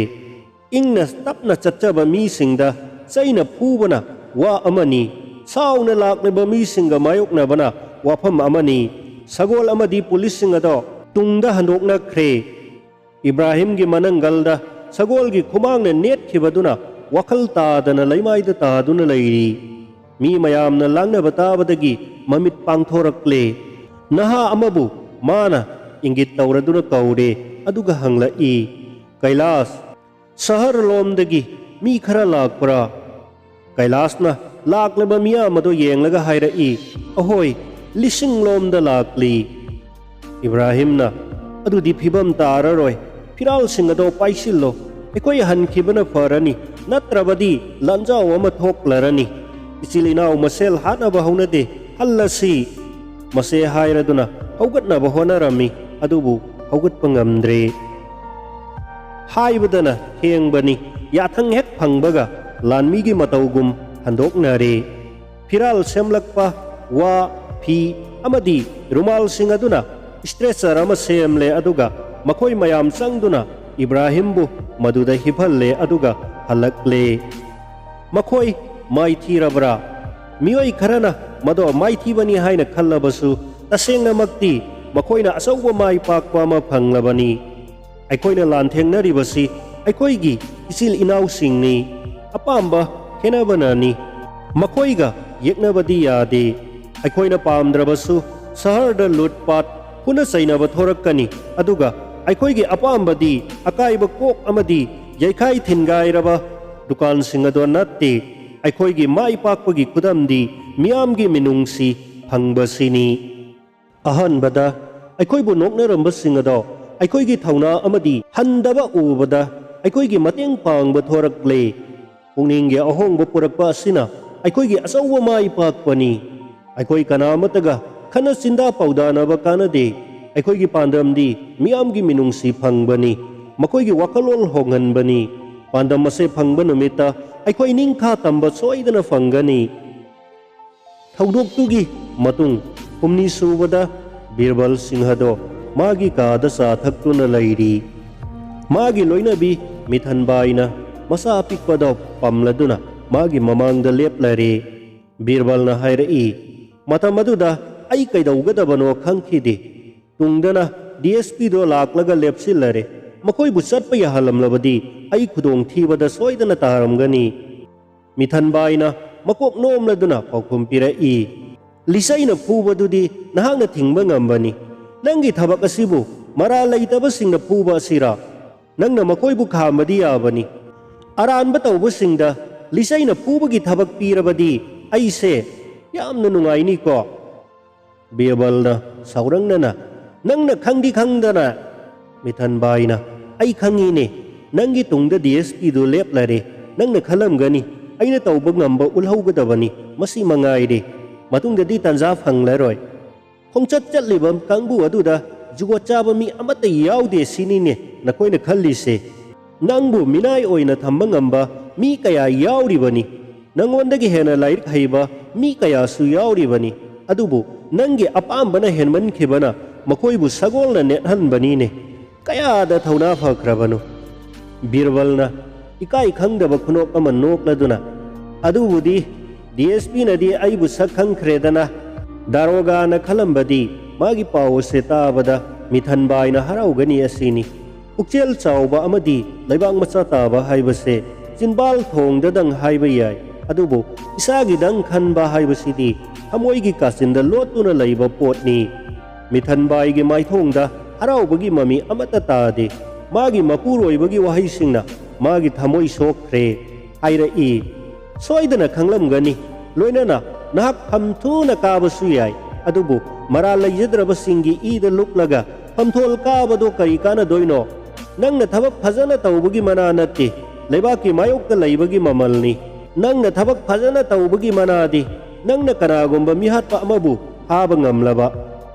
ꯏꯪꯅ ꯇꯞꯅ ꯆꯠꯆꯕ ꯃꯤꯁꯤꯡꯗ ꯆꯩꯅ ꯐꯨꯕꯅ ꯋꯥ ꯑꯃꯅꯤ, ꯁꯥꯎꯅ ꯂꯥꯛꯂꯤꯕ ꯃꯤꯁꯤꯡꯒ ꯃꯥꯌꯣꯛꯅꯕꯅ ꯋꯥꯐꯝ ꯑꯃꯅꯤ꯫ ꯁꯒꯣꯜ ꯑꯃꯗꯤ ꯄꯨꯂꯤꯁꯁꯤꯡ ꯑꯗꯣ ꯇꯨꯡꯗ ꯍꯟꯗꯣꯛꯅꯈ꯭ꯔꯦ꯫ ꯏꯕ꯭ꯔꯥꯍꯤꯝꯒꯤ ꯃꯅꯪꯒꯜꯗ ꯁꯒꯣꯜꯒꯤ ꯈꯨꯃꯥꯡꯅ ꯅꯦꯠꯈꯤꯕꯗꯨꯅ ꯋꯥꯈꯜ ꯇꯥꯗꯅ ꯂꯩꯃꯥꯏꯗ ꯇꯥꯗꯨꯅ ꯂꯩꯔꯤ꯫ ꯃꯤ ꯃꯌꯥꯝꯅ ꯂꯥꯡꯅꯕ ꯇꯥꯕꯗꯒꯤ ꯃꯃꯤꯠ ꯄꯥꯡꯊꯣꯔꯛꯂꯦ꯫ ꯅꯍꯥ ꯑꯃꯕꯨ ꯃꯥꯅ ꯏꯪꯒꯤꯠ ꯇꯧꯔꯗꯨꯅ ꯀꯧꯔꯦ, ꯑꯗꯨꯒ ꯍꯪꯂꯛꯏ, "ꯀꯩꯂꯥꯁ, ꯁꯍꯔ ꯂꯣꯝꯗꯒꯤ ꯃꯤ ꯈꯔ ꯂꯥꯛꯄ꯭ꯔꯥ?" ꯀꯩꯂꯥꯁꯅ ꯂꯥꯛꯂꯕ ꯃꯤꯌꯥꯝ ꯑꯗꯣ ꯌꯦꯡꯂꯒ ꯍꯥꯏꯔꯛꯏ, "ꯑꯍꯣꯏ, ꯂꯤꯁꯤꯡ ꯂꯣꯝꯗ ꯂꯥꯛꯂꯤ꯫" ꯏꯕ꯭ꯔꯥꯍꯤꯝꯅ, "ꯑꯗꯨꯗꯤ ꯐꯤꯕꯝ ꯇꯥꯔꯔꯣꯏ꯫ ꯐꯤꯔꯥꯜꯁꯤꯡ ꯑꯗꯣ ꯄꯥꯏꯁꯤꯜꯂꯣ꯫ ꯑꯩꯈꯣꯏ ꯍꯟꯈꯤꯕꯅ ꯐꯔꯅꯤ, ꯅꯠꯇ꯭ꯔꯕꯗꯤ ꯂꯥꯟꯖꯥꯎ ꯑꯃ ꯊꯣꯛꯂꯔꯅꯤ꯫ ꯏꯆꯤꯜ ꯏꯅꯥꯎ ꯃꯁꯦꯜ ꯍꯥꯠꯅꯕ ꯍꯧꯅꯗꯦ, ꯍꯜꯂꯁꯤ꯫" ꯃꯁꯦ ꯍꯥꯏꯔꯗꯨꯅ ꯍꯧꯒꯠꯅꯕ ꯍꯣꯠꯅꯔꯝꯃꯤ, ꯑꯗꯨꯕꯨ ꯍꯧꯒꯠꯄ ꯉꯝꯗ꯭ꯔꯦ꯫ ꯍꯥꯏꯕꯗꯅ ꯊꯦꯡꯕꯅꯤ꯫ ꯌꯥꯊꯪ ꯍꯦꯛ ꯐꯪꯕꯒ ꯂꯥꯟꯃꯤꯒꯤ ꯃꯇꯧꯒꯨꯝ ꯍꯟꯗꯣꯛꯅꯔꯦ꯫ ꯐꯤꯔꯥꯜ ꯁꯦꯝꯂꯛꯄ, ꯋꯥ, ꯐꯤ ꯑꯃꯗꯤ ꯔꯨꯃꯥꯜꯁꯤꯡ ꯑꯗꯨꯅ stretcher ꯑꯃ ꯁꯦꯝꯂꯦ, ꯑꯗꯨꯒ ꯃꯈꯣꯏ ꯃꯌꯥꯝ ꯆꯪꯗꯨꯅ ꯏꯕ꯭ꯔꯥꯍꯤꯝꯕꯨ ꯃꯗꯨꯗ ꯍꯤꯞꯍꯜꯂꯦ, ꯑꯗꯨꯒ ꯍꯜꯂꯛꯂꯦ꯫ ꯃꯈꯣꯏ ꯃꯥꯏꯊꯤꯔꯕ꯭ꯔꯥ? ꯃꯤꯑꯣꯏ ꯈꯔꯅ ꯃꯗꯣ ꯃꯥꯏꯊꯤꯕꯅꯤ ꯍꯥꯏꯅ ꯈꯜꯂꯕꯁꯨ, ꯇꯁꯦꯡꯅꯃꯛꯇꯤ ꯃꯈꯣꯏꯅ ꯑꯆꯧꯕ ꯃꯥꯏ ꯄꯥꯛꯄ ꯑꯃ ꯐꯪꯂꯕꯅꯤ꯫ ꯑꯩꯈꯣꯏꯅ ꯂꯥꯟꯊꯦꯡꯅꯔꯤꯕꯁꯤ ꯑꯩꯈꯣꯏꯒꯤ ꯏꯆꯤꯜ ꯏꯅꯥꯎꯁꯤꯡꯅꯤ꯫ ꯑꯄꯥꯝꯕ ꯈꯦꯠꯅꯕꯅꯅꯤ꯫ ꯃꯈꯣꯏꯒ ꯌꯦꯛꯅꯕꯗꯤ ꯌꯥꯗꯦ꯫ ꯑꯩꯈꯣꯏꯅ ꯄꯥꯝꯗ꯭ꯔꯕꯁꯨ ꯁꯍꯔꯗ ꯂꯨꯠꯄꯥꯠ, ꯐꯨꯅ ꯆꯩꯅꯕ ꯊꯣꯔꯛꯀꯅꯤ, ꯑꯗꯨꯒ ꯑꯩꯈꯣꯏꯒꯤ ꯑꯄꯥꯝꯕꯗꯤ ꯑꯀꯥꯏꯕ ꯀꯣꯛ ꯑꯃꯗꯤ ꯌꯩꯈꯥꯏ ꯊꯤꯟꯒꯥꯏꯔꯕ ꯗꯨꯀꯥꯟꯁꯤꯡ ꯑꯗꯣ ꯅꯠꯇꯦ꯫ ꯑꯩꯈꯣꯏꯒꯤ ꯃꯥꯏ ꯄꯥꯛꯄꯒꯤ ꯈꯨꯗꯝꯗꯤ ꯃꯤꯌꯥꯝꯒꯤ ꯃꯤꯅꯨꯡꯁꯤ ꯐꯪꯕꯁꯤꯅꯤ꯫ ꯑꯍꯥꯟꯕꯗ ꯑꯩꯈꯣꯏꯕꯨ ꯅꯣꯛꯅꯔꯝꯕꯁꯤꯡ ꯑꯗꯣ ꯑꯩꯈꯣꯏꯒꯤ ꯊꯧꯅꯥ ꯑꯃꯗꯤ ꯍꯟꯗꯕ ꯎꯕꯗ ꯑꯩꯈꯣꯏꯒꯤ ꯃꯇꯦꯡ ꯄꯥꯡꯕ ꯊꯣꯔꯛꯂꯦ꯫ ꯄꯨꯛꯅꯤꯡꯒꯤ ꯑꯍꯣꯡꯕ ꯄꯨꯔꯛꯄ ꯑꯁꯤꯅ ꯑꯩꯈꯣꯏꯒꯤ ꯑꯆꯧꯕ ꯃꯥꯏ ꯄꯥꯛꯄꯅꯤ꯫ ꯑꯩꯈꯣꯏ ꯀꯅꯥ ꯑꯃꯠꯇꯒ ꯈꯠꯅ ꯆꯤꯟꯗꯥ ꯄꯥꯎꯗꯥꯅꯕ ꯀꯥꯟꯅꯗꯦ꯫ ꯑꯩꯈꯣꯏꯒꯤ ꯄꯥꯟꯗꯝꯗꯤ ꯃꯤꯌꯥꯝꯒꯤ ꯃꯤꯅꯨꯡꯁꯤ ꯐꯪꯕꯅꯤ, ꯃꯈꯣꯏꯒꯤ ꯋꯥꯈꯜꯂꯣꯟ ꯍꯣꯡꯍꯟꯕꯅꯤ꯫ ꯄꯥꯟꯗꯝ ꯑꯁꯦ ꯐꯪꯕ ꯅꯨꯃꯤꯠꯇ ꯑꯩꯈꯣꯏ ꯅꯤꯡꯈꯥ ꯇꯝꯕ ꯁꯣꯏꯗꯅ ꯐꯪꯒꯅꯤ꯫ ꯊꯧꯗꯣꯛꯇꯨꯒꯤ ꯃꯇꯨꯡ ꯍꯨꯝꯅꯤ ꯁꯨꯕꯗ ꯕꯤꯔꯕꯜ ꯁꯤꯡꯍꯗꯣ ꯃꯥꯒꯤ ꯀꯥꯗ ꯆꯥ ꯊꯛꯇꯨꯅ ꯂꯩꯔꯤ꯫ ꯃꯥꯒꯤ ꯂꯣꯏꯅꯕꯤ ꯃꯤꯊꯟꯕꯥꯏꯅ ꯃꯆꯥ ꯑꯄꯤꯛꯄꯗꯣ ꯄꯝꯂꯗꯨꯅ ꯃꯥꯒꯤ ꯃꯃꯥꯡꯗ ꯂꯦꯞꯂꯔꯦ꯫ ꯕꯤꯔꯕꯜꯅ ꯍꯥꯏꯔꯛꯏ, "ꯃꯇꯝ ꯑꯗꯨꯗ ꯑꯩ ꯀꯩꯗꯧꯒꯗꯕꯅꯣ ꯈꯪꯈꯤꯗꯦ꯫ ꯇꯨꯡꯗꯅ ꯗꯤ ꯑꯦꯁ ꯄꯤꯗꯣ ꯂꯥꯛꯂꯒ ꯂꯦꯞꯁꯤꯜꯂꯔꯦ꯫ ꯃꯈꯣꯏꯕꯨ ꯆꯠꯄ ꯌꯥꯍꯜꯂꯝꯂꯕꯗꯤ ꯑꯩ ꯈꯨꯗꯣꯡꯊꯤꯕꯗ ꯁꯣꯏꯗꯅ ꯇꯥꯔꯝꯒꯅꯤ꯫ ꯃꯤꯊꯟꯕꯥꯏꯅ ꯃꯀꯣꯛ ꯅꯣꯝꯂꯗꯨꯅ ꯄꯥꯎꯈꯨꯝ ꯄꯤꯔꯛꯏ, "ꯂꯤꯆꯩꯅ ꯐꯨꯕꯗꯨꯗꯤ ꯅꯍꯥꯛꯅ ꯊꯤꯡꯕ ꯉꯝꯕꯅꯤ꯫ ꯅꯪꯒꯤ ꯊꯕꯛ ꯑꯁꯤꯕꯨ ꯃꯔꯥꯜ ꯂꯩꯇꯕꯁꯤꯡꯅ ꯐꯨꯕ ꯑꯁꯤꯔꯥ? ꯅꯪꯅ ꯃꯈꯣꯏꯕꯨ ꯈꯥꯝꯕꯗꯤ ꯌꯥꯕꯅꯤ꯫ ꯑꯔꯥꯟꯕ ꯇꯧꯕꯁꯤꯡꯗ ꯂꯤꯆꯩꯅ ꯐꯨꯕꯒꯤ ꯊꯕꯛ ꯄꯤꯔꯕꯗꯤ ꯑꯩꯁꯦ ꯌꯥꯝꯅ ꯅꯨꯡꯉꯥꯏꯅꯤꯀꯣ?" ꯕꯤꯔꯕꯜꯅ ꯁꯥꯎꯔꯛꯅꯅ, "ꯅꯪꯅ ꯈꯪꯗꯤ ꯈꯪꯗꯅ?" ꯃꯤꯊꯟꯕꯥꯏꯅ, "ꯑꯩ ꯈꯪꯉꯤꯅꯦ, ꯅꯪꯒꯤ ꯇꯨꯡꯗ ꯗꯤ ꯑꯦꯁ ꯄꯤꯗꯨ ꯂꯦꯞꯂꯔꯦ꯫ ꯅꯪꯅ ꯈꯜꯂꯝꯒꯅꯤ, ꯑꯩꯅ ꯇꯧꯕ ꯉꯝꯕ ꯎꯠꯍꯧꯒꯗꯕꯅꯤ, ꯃꯁꯤ ꯃꯉꯥꯏꯔꯦ꯫ ꯃꯇꯨꯡꯗꯗꯤ ꯇꯥꯟꯖꯥ ꯐꯪꯂꯔꯣꯏ꯫ ꯈꯣꯡꯆꯠ ꯆꯠꯂꯤꯕ ꯀꯥꯡꯕꯨ ꯑꯗꯨꯗ ꯖꯨꯒꯣꯠ ꯆꯥꯕ ꯃꯤ ꯑꯃꯠꯇ ꯌꯥꯎꯗꯦ ꯁꯤꯅꯤꯅꯦ ꯅꯈꯣꯏꯅ ꯈꯜꯂꯤꯁꯦ꯫ ꯅꯪꯕꯨ ꯃꯤꯅꯥꯏ ꯑꯣꯏꯅ ꯊꯝꯕ ꯉꯝꯕ ꯃꯤ ꯀꯌꯥ ꯌꯥꯎꯔꯤꯕꯅꯤ꯫ ꯅꯪꯉꯣꯟꯗꯒꯤ ꯍꯦꯟꯅ ꯂꯥꯏꯔꯤꯛ ꯍꯩꯕ ꯃꯤ ꯀꯌꯥꯁꯨ ꯌꯥꯎꯔꯤꯕꯅꯤ꯫ ꯑꯗꯨꯕꯨ ꯅꯪꯒꯤ ꯑꯄꯥꯝꯕꯅ ꯍꯦꯟꯃꯟꯈꯤꯕꯅ ꯃꯈꯣꯏꯕꯨ ꯁꯒꯣꯜꯅ ꯅꯦꯠꯍꯟꯕꯅꯤꯅꯦ꯫ ꯀꯌꯥꯗ ꯊꯧꯅꯥ ꯐꯈ꯭ꯔꯕꯅꯣ?" ꯕꯤꯔꯕꯜꯅ ꯏꯀꯥꯏ ꯈꯪꯗꯕ ꯈꯨꯅꯣꯛ ꯑꯃ ꯅꯣꯛꯂꯗꯨꯅ, "ꯑꯗꯨꯕꯨꯗꯤ ꯗꯤ ꯑꯦꯁ ꯄꯤꯅꯗꯤ ꯑꯩꯕꯨ ꯁꯛ ꯈꯪꯈ꯭ꯔꯦꯗꯅ꯫ ꯗꯥꯔꯣꯒꯥꯅ ꯈꯜꯂꯝꯕꯗꯤ ꯃꯥꯒꯤ ꯄꯥꯎ ꯑꯁꯦ ꯇꯥꯕꯗ ꯃꯤꯊꯟꯕꯥꯏꯅ ꯍꯔꯥꯎꯒꯅꯤ ꯑꯁꯤꯅꯤ꯫ ꯄꯨꯛꯆꯦꯜ ꯆꯥꯎꯕ ꯑꯃꯗꯤ ꯂꯩꯕꯥꯛ ꯃꯆꯥ ꯇꯥꯕ ꯍꯥꯏꯕꯁꯦ ꯆꯤꯟꯕꯥꯜ ꯊꯣꯡꯗꯗꯪ ꯍꯥꯏꯕ ꯌꯥꯏ, ꯑꯗꯨꯕꯨ ꯏꯁꯥꯒꯤꯗꯪ ꯈꯟꯕ ꯍꯥꯏꯕꯁꯤꯗꯤ ꯊꯃꯣꯏꯒꯤ ꯀꯥꯆꯤꯟꯗ ꯂꯣꯠꯇꯨꯅ ꯂꯩꯕ ꯄꯣꯠꯅꯤ꯫" ꯃꯤꯊꯟꯕꯥꯏꯒꯤ ꯃꯥꯏꯊꯣꯡꯗ ꯍꯔꯥꯎꯕꯒꯤ ꯃꯃꯤ ꯑꯃꯠꯇ ꯇꯥꯗꯦ꯫ ꯃꯥꯒꯤ ꯃꯄꯨꯔꯣꯏꯕꯒꯤ ꯋꯥꯍꯩꯁꯤꯡꯅ ꯃꯥꯒꯤ ꯊꯃꯣꯏ ꯁꯣꯛꯈ꯭ꯔꯦ꯫ ꯍꯥꯏꯔꯛꯏ, "ꯁꯣꯏꯗꯅ ꯈꯪꯂꯝꯒꯅꯤ꯫ ꯂꯣꯏꯅꯅ ꯅꯍꯥꯛ ꯐꯝ ꯊꯨꯅ ꯀꯥꯕꯁꯨ ꯌꯥꯏ, ꯑꯗꯨꯕꯨ ꯃꯔꯥꯜ ꯂꯩꯖꯗ꯭ꯔꯕꯁꯤꯡꯒꯤ ꯏꯗ ꯂꯨꯞꯂꯒ ꯐꯝꯊꯣꯜ ꯀꯥꯕꯗꯣ ꯀꯔꯤ ꯀꯥꯟꯅꯗꯣꯏꯅꯣ? ꯅꯪꯅ ꯊꯕꯛ ꯐꯖꯅ ꯇꯧꯕꯒꯤ ꯃꯅꯥ ꯅꯠꯇꯦ, ꯂꯩꯕꯥꯛꯀꯤ ꯃꯥꯌꯣꯛꯇ ꯂꯩꯕꯒꯤ ꯃꯃꯜꯅꯤ꯫ ꯅꯪꯅ ꯊꯕꯛ ꯐꯖꯅ ꯇꯧꯕꯒꯤ ꯃꯅꯥꯗꯤ ꯅꯪꯅ ꯀꯅꯥꯒꯨꯝꯕ ꯃꯤꯍꯥꯠꯄ ꯑꯃꯕꯨ ꯐꯥꯕ ꯉꯝꯂꯕ,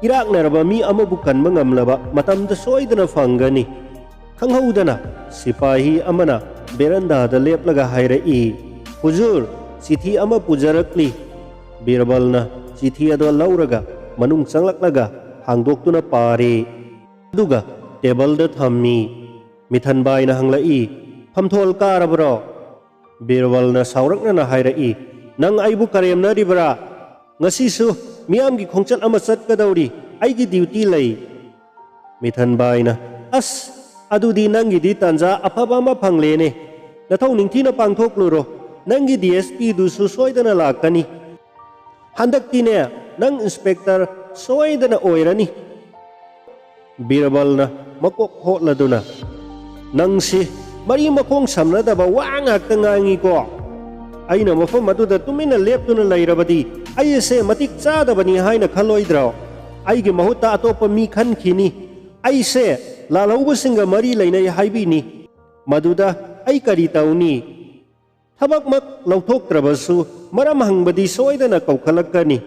ꯏꯔꯥꯛꯅꯔꯕ ꯃꯤ ꯑꯃꯕꯨ ꯀꯟꯕ ꯉꯝꯂꯕ ꯃꯇꯝꯗ ꯁꯣꯏꯗꯅ ꯐꯪꯒꯅꯤ꯫" ꯈꯪꯍꯧꯗꯅ ꯁꯤꯄꯥꯍꯤ ꯑꯃꯅ ꯕꯦꯔꯟꯗꯥꯗ ꯂꯦꯞꯂꯒ ꯍꯥꯏꯔꯛꯏ, "ꯍꯨꯖꯨꯔ, ꯆꯤꯊꯤ ꯑꯃ ꯄꯨꯖꯔꯛꯂꯤ꯫" ꯕꯤꯔꯕꯜꯅ ꯆꯤꯊꯤ ꯑꯗꯨ ꯂꯧꯔꯒ ꯃꯅꯨꯡ ꯆꯪꯂꯛꯂꯒ ꯍꯥꯡꯗꯣꯛꯇꯨꯅ ꯄꯥꯔꯦ꯫ ꯑꯗꯨꯒ ꯇꯦꯕꯜꯗ ꯊꯝꯃꯤ꯫ ꯃꯤꯊꯟꯕꯥꯏꯅ ꯍꯪꯂꯛꯏ, "ꯐꯝꯊꯣꯜ ꯀꯥꯔꯕ꯭ꯔꯣ?" ꯕꯤꯔꯕꯜꯅ ꯁꯥꯎꯔꯛꯅꯅ ꯍꯥꯏꯔꯛꯏ, "ꯅꯪ ꯑꯩꯕꯨ ꯀꯔꯦꯝꯅꯔꯤꯕ꯭ꯔꯥ? ꯉꯁꯤꯁꯨ ꯃꯤꯌꯥꯝꯒꯤ ꯈꯣꯡꯆꯠ ꯑꯃ ꯆꯠꯀꯗꯧꯔꯤ, ꯑꯩꯒꯤ ꯗ꯭ꯌꯨꯇꯤ ꯂꯩ꯫ ꯃꯤꯊꯟꯕꯥꯏꯅ, "ꯑꯁ, ꯑꯗꯨꯗꯤ ꯅꯪꯒꯤꯗꯤ ꯇꯥꯟꯖꯥ ꯑꯐꯕ ꯑꯃ ꯐꯪꯂꯦꯅꯦ꯫ ꯅꯊꯧ ꯅꯤꯡꯊꯤꯅ ꯄꯥꯡꯊꯣꯛꯂꯨꯔꯣ꯫ ꯅꯪꯒꯤ ꯗꯤ ꯑꯦꯁ ꯄꯤꯗꯨꯁꯨ ꯁꯣꯏꯗꯅ ꯂꯥꯛꯀꯅꯤ꯫ ꯍꯟꯗꯛꯇꯤꯅꯦ, ꯅꯪ ꯏꯟꯁꯄꯦꯛꯇꯔ ꯁꯣꯏꯗꯅ ꯑꯣꯏꯔꯅꯤ꯫" ꯕꯤꯔꯕꯜꯅ ꯃꯀꯣꯛ ꯍꯣꯠꯂꯗꯨꯅ, "ꯅꯪꯁꯤ ꯃꯔꯤ ꯃꯈꯣꯡ ꯁꯝꯅꯗꯕ ꯋꯥ ꯉꯥꯛꯇ ꯉꯥꯡꯉꯤꯀꯣ꯫ ꯑꯩꯅ ꯃꯐꯝ ꯑꯗꯨꯗ ꯇꯨꯃꯤꯟꯅ ꯂꯦꯞꯇꯨꯅ ꯂꯩꯔꯕꯗꯤ ꯑꯩ ꯑꯁꯦ ꯃꯇꯤꯛ ꯆꯥꯗꯕꯅꯤ ꯍꯥꯏꯅ ꯈꯜꯂꯣꯏꯗ꯭ꯔꯣ? ꯑꯩꯒꯤ ꯃꯍꯨꯠꯇ ꯑꯇꯣꯞꯄ ꯃꯤ ꯈꯟꯈꯤꯅꯤ꯫ ꯑꯩꯁꯦ ꯂꯥꯜꯍꯧꯕꯁꯤꯡꯒ ꯃꯔꯤ ꯂꯩꯅꯩ ꯍꯥꯏꯕꯤꯅꯤ꯫ ꯃꯗꯨꯗ ꯑꯩ ꯀꯔꯤ ꯇꯧꯅꯤ? ꯊꯕꯛꯃꯛ ꯂꯧꯊꯣꯛꯇ꯭ꯔꯕꯁꯨ ꯃꯔꯝ ꯍꯪꯕꯗꯤ ꯁꯣꯏꯗꯅ ꯀꯧꯈꯠꯂꯛꯀꯅꯤ꯫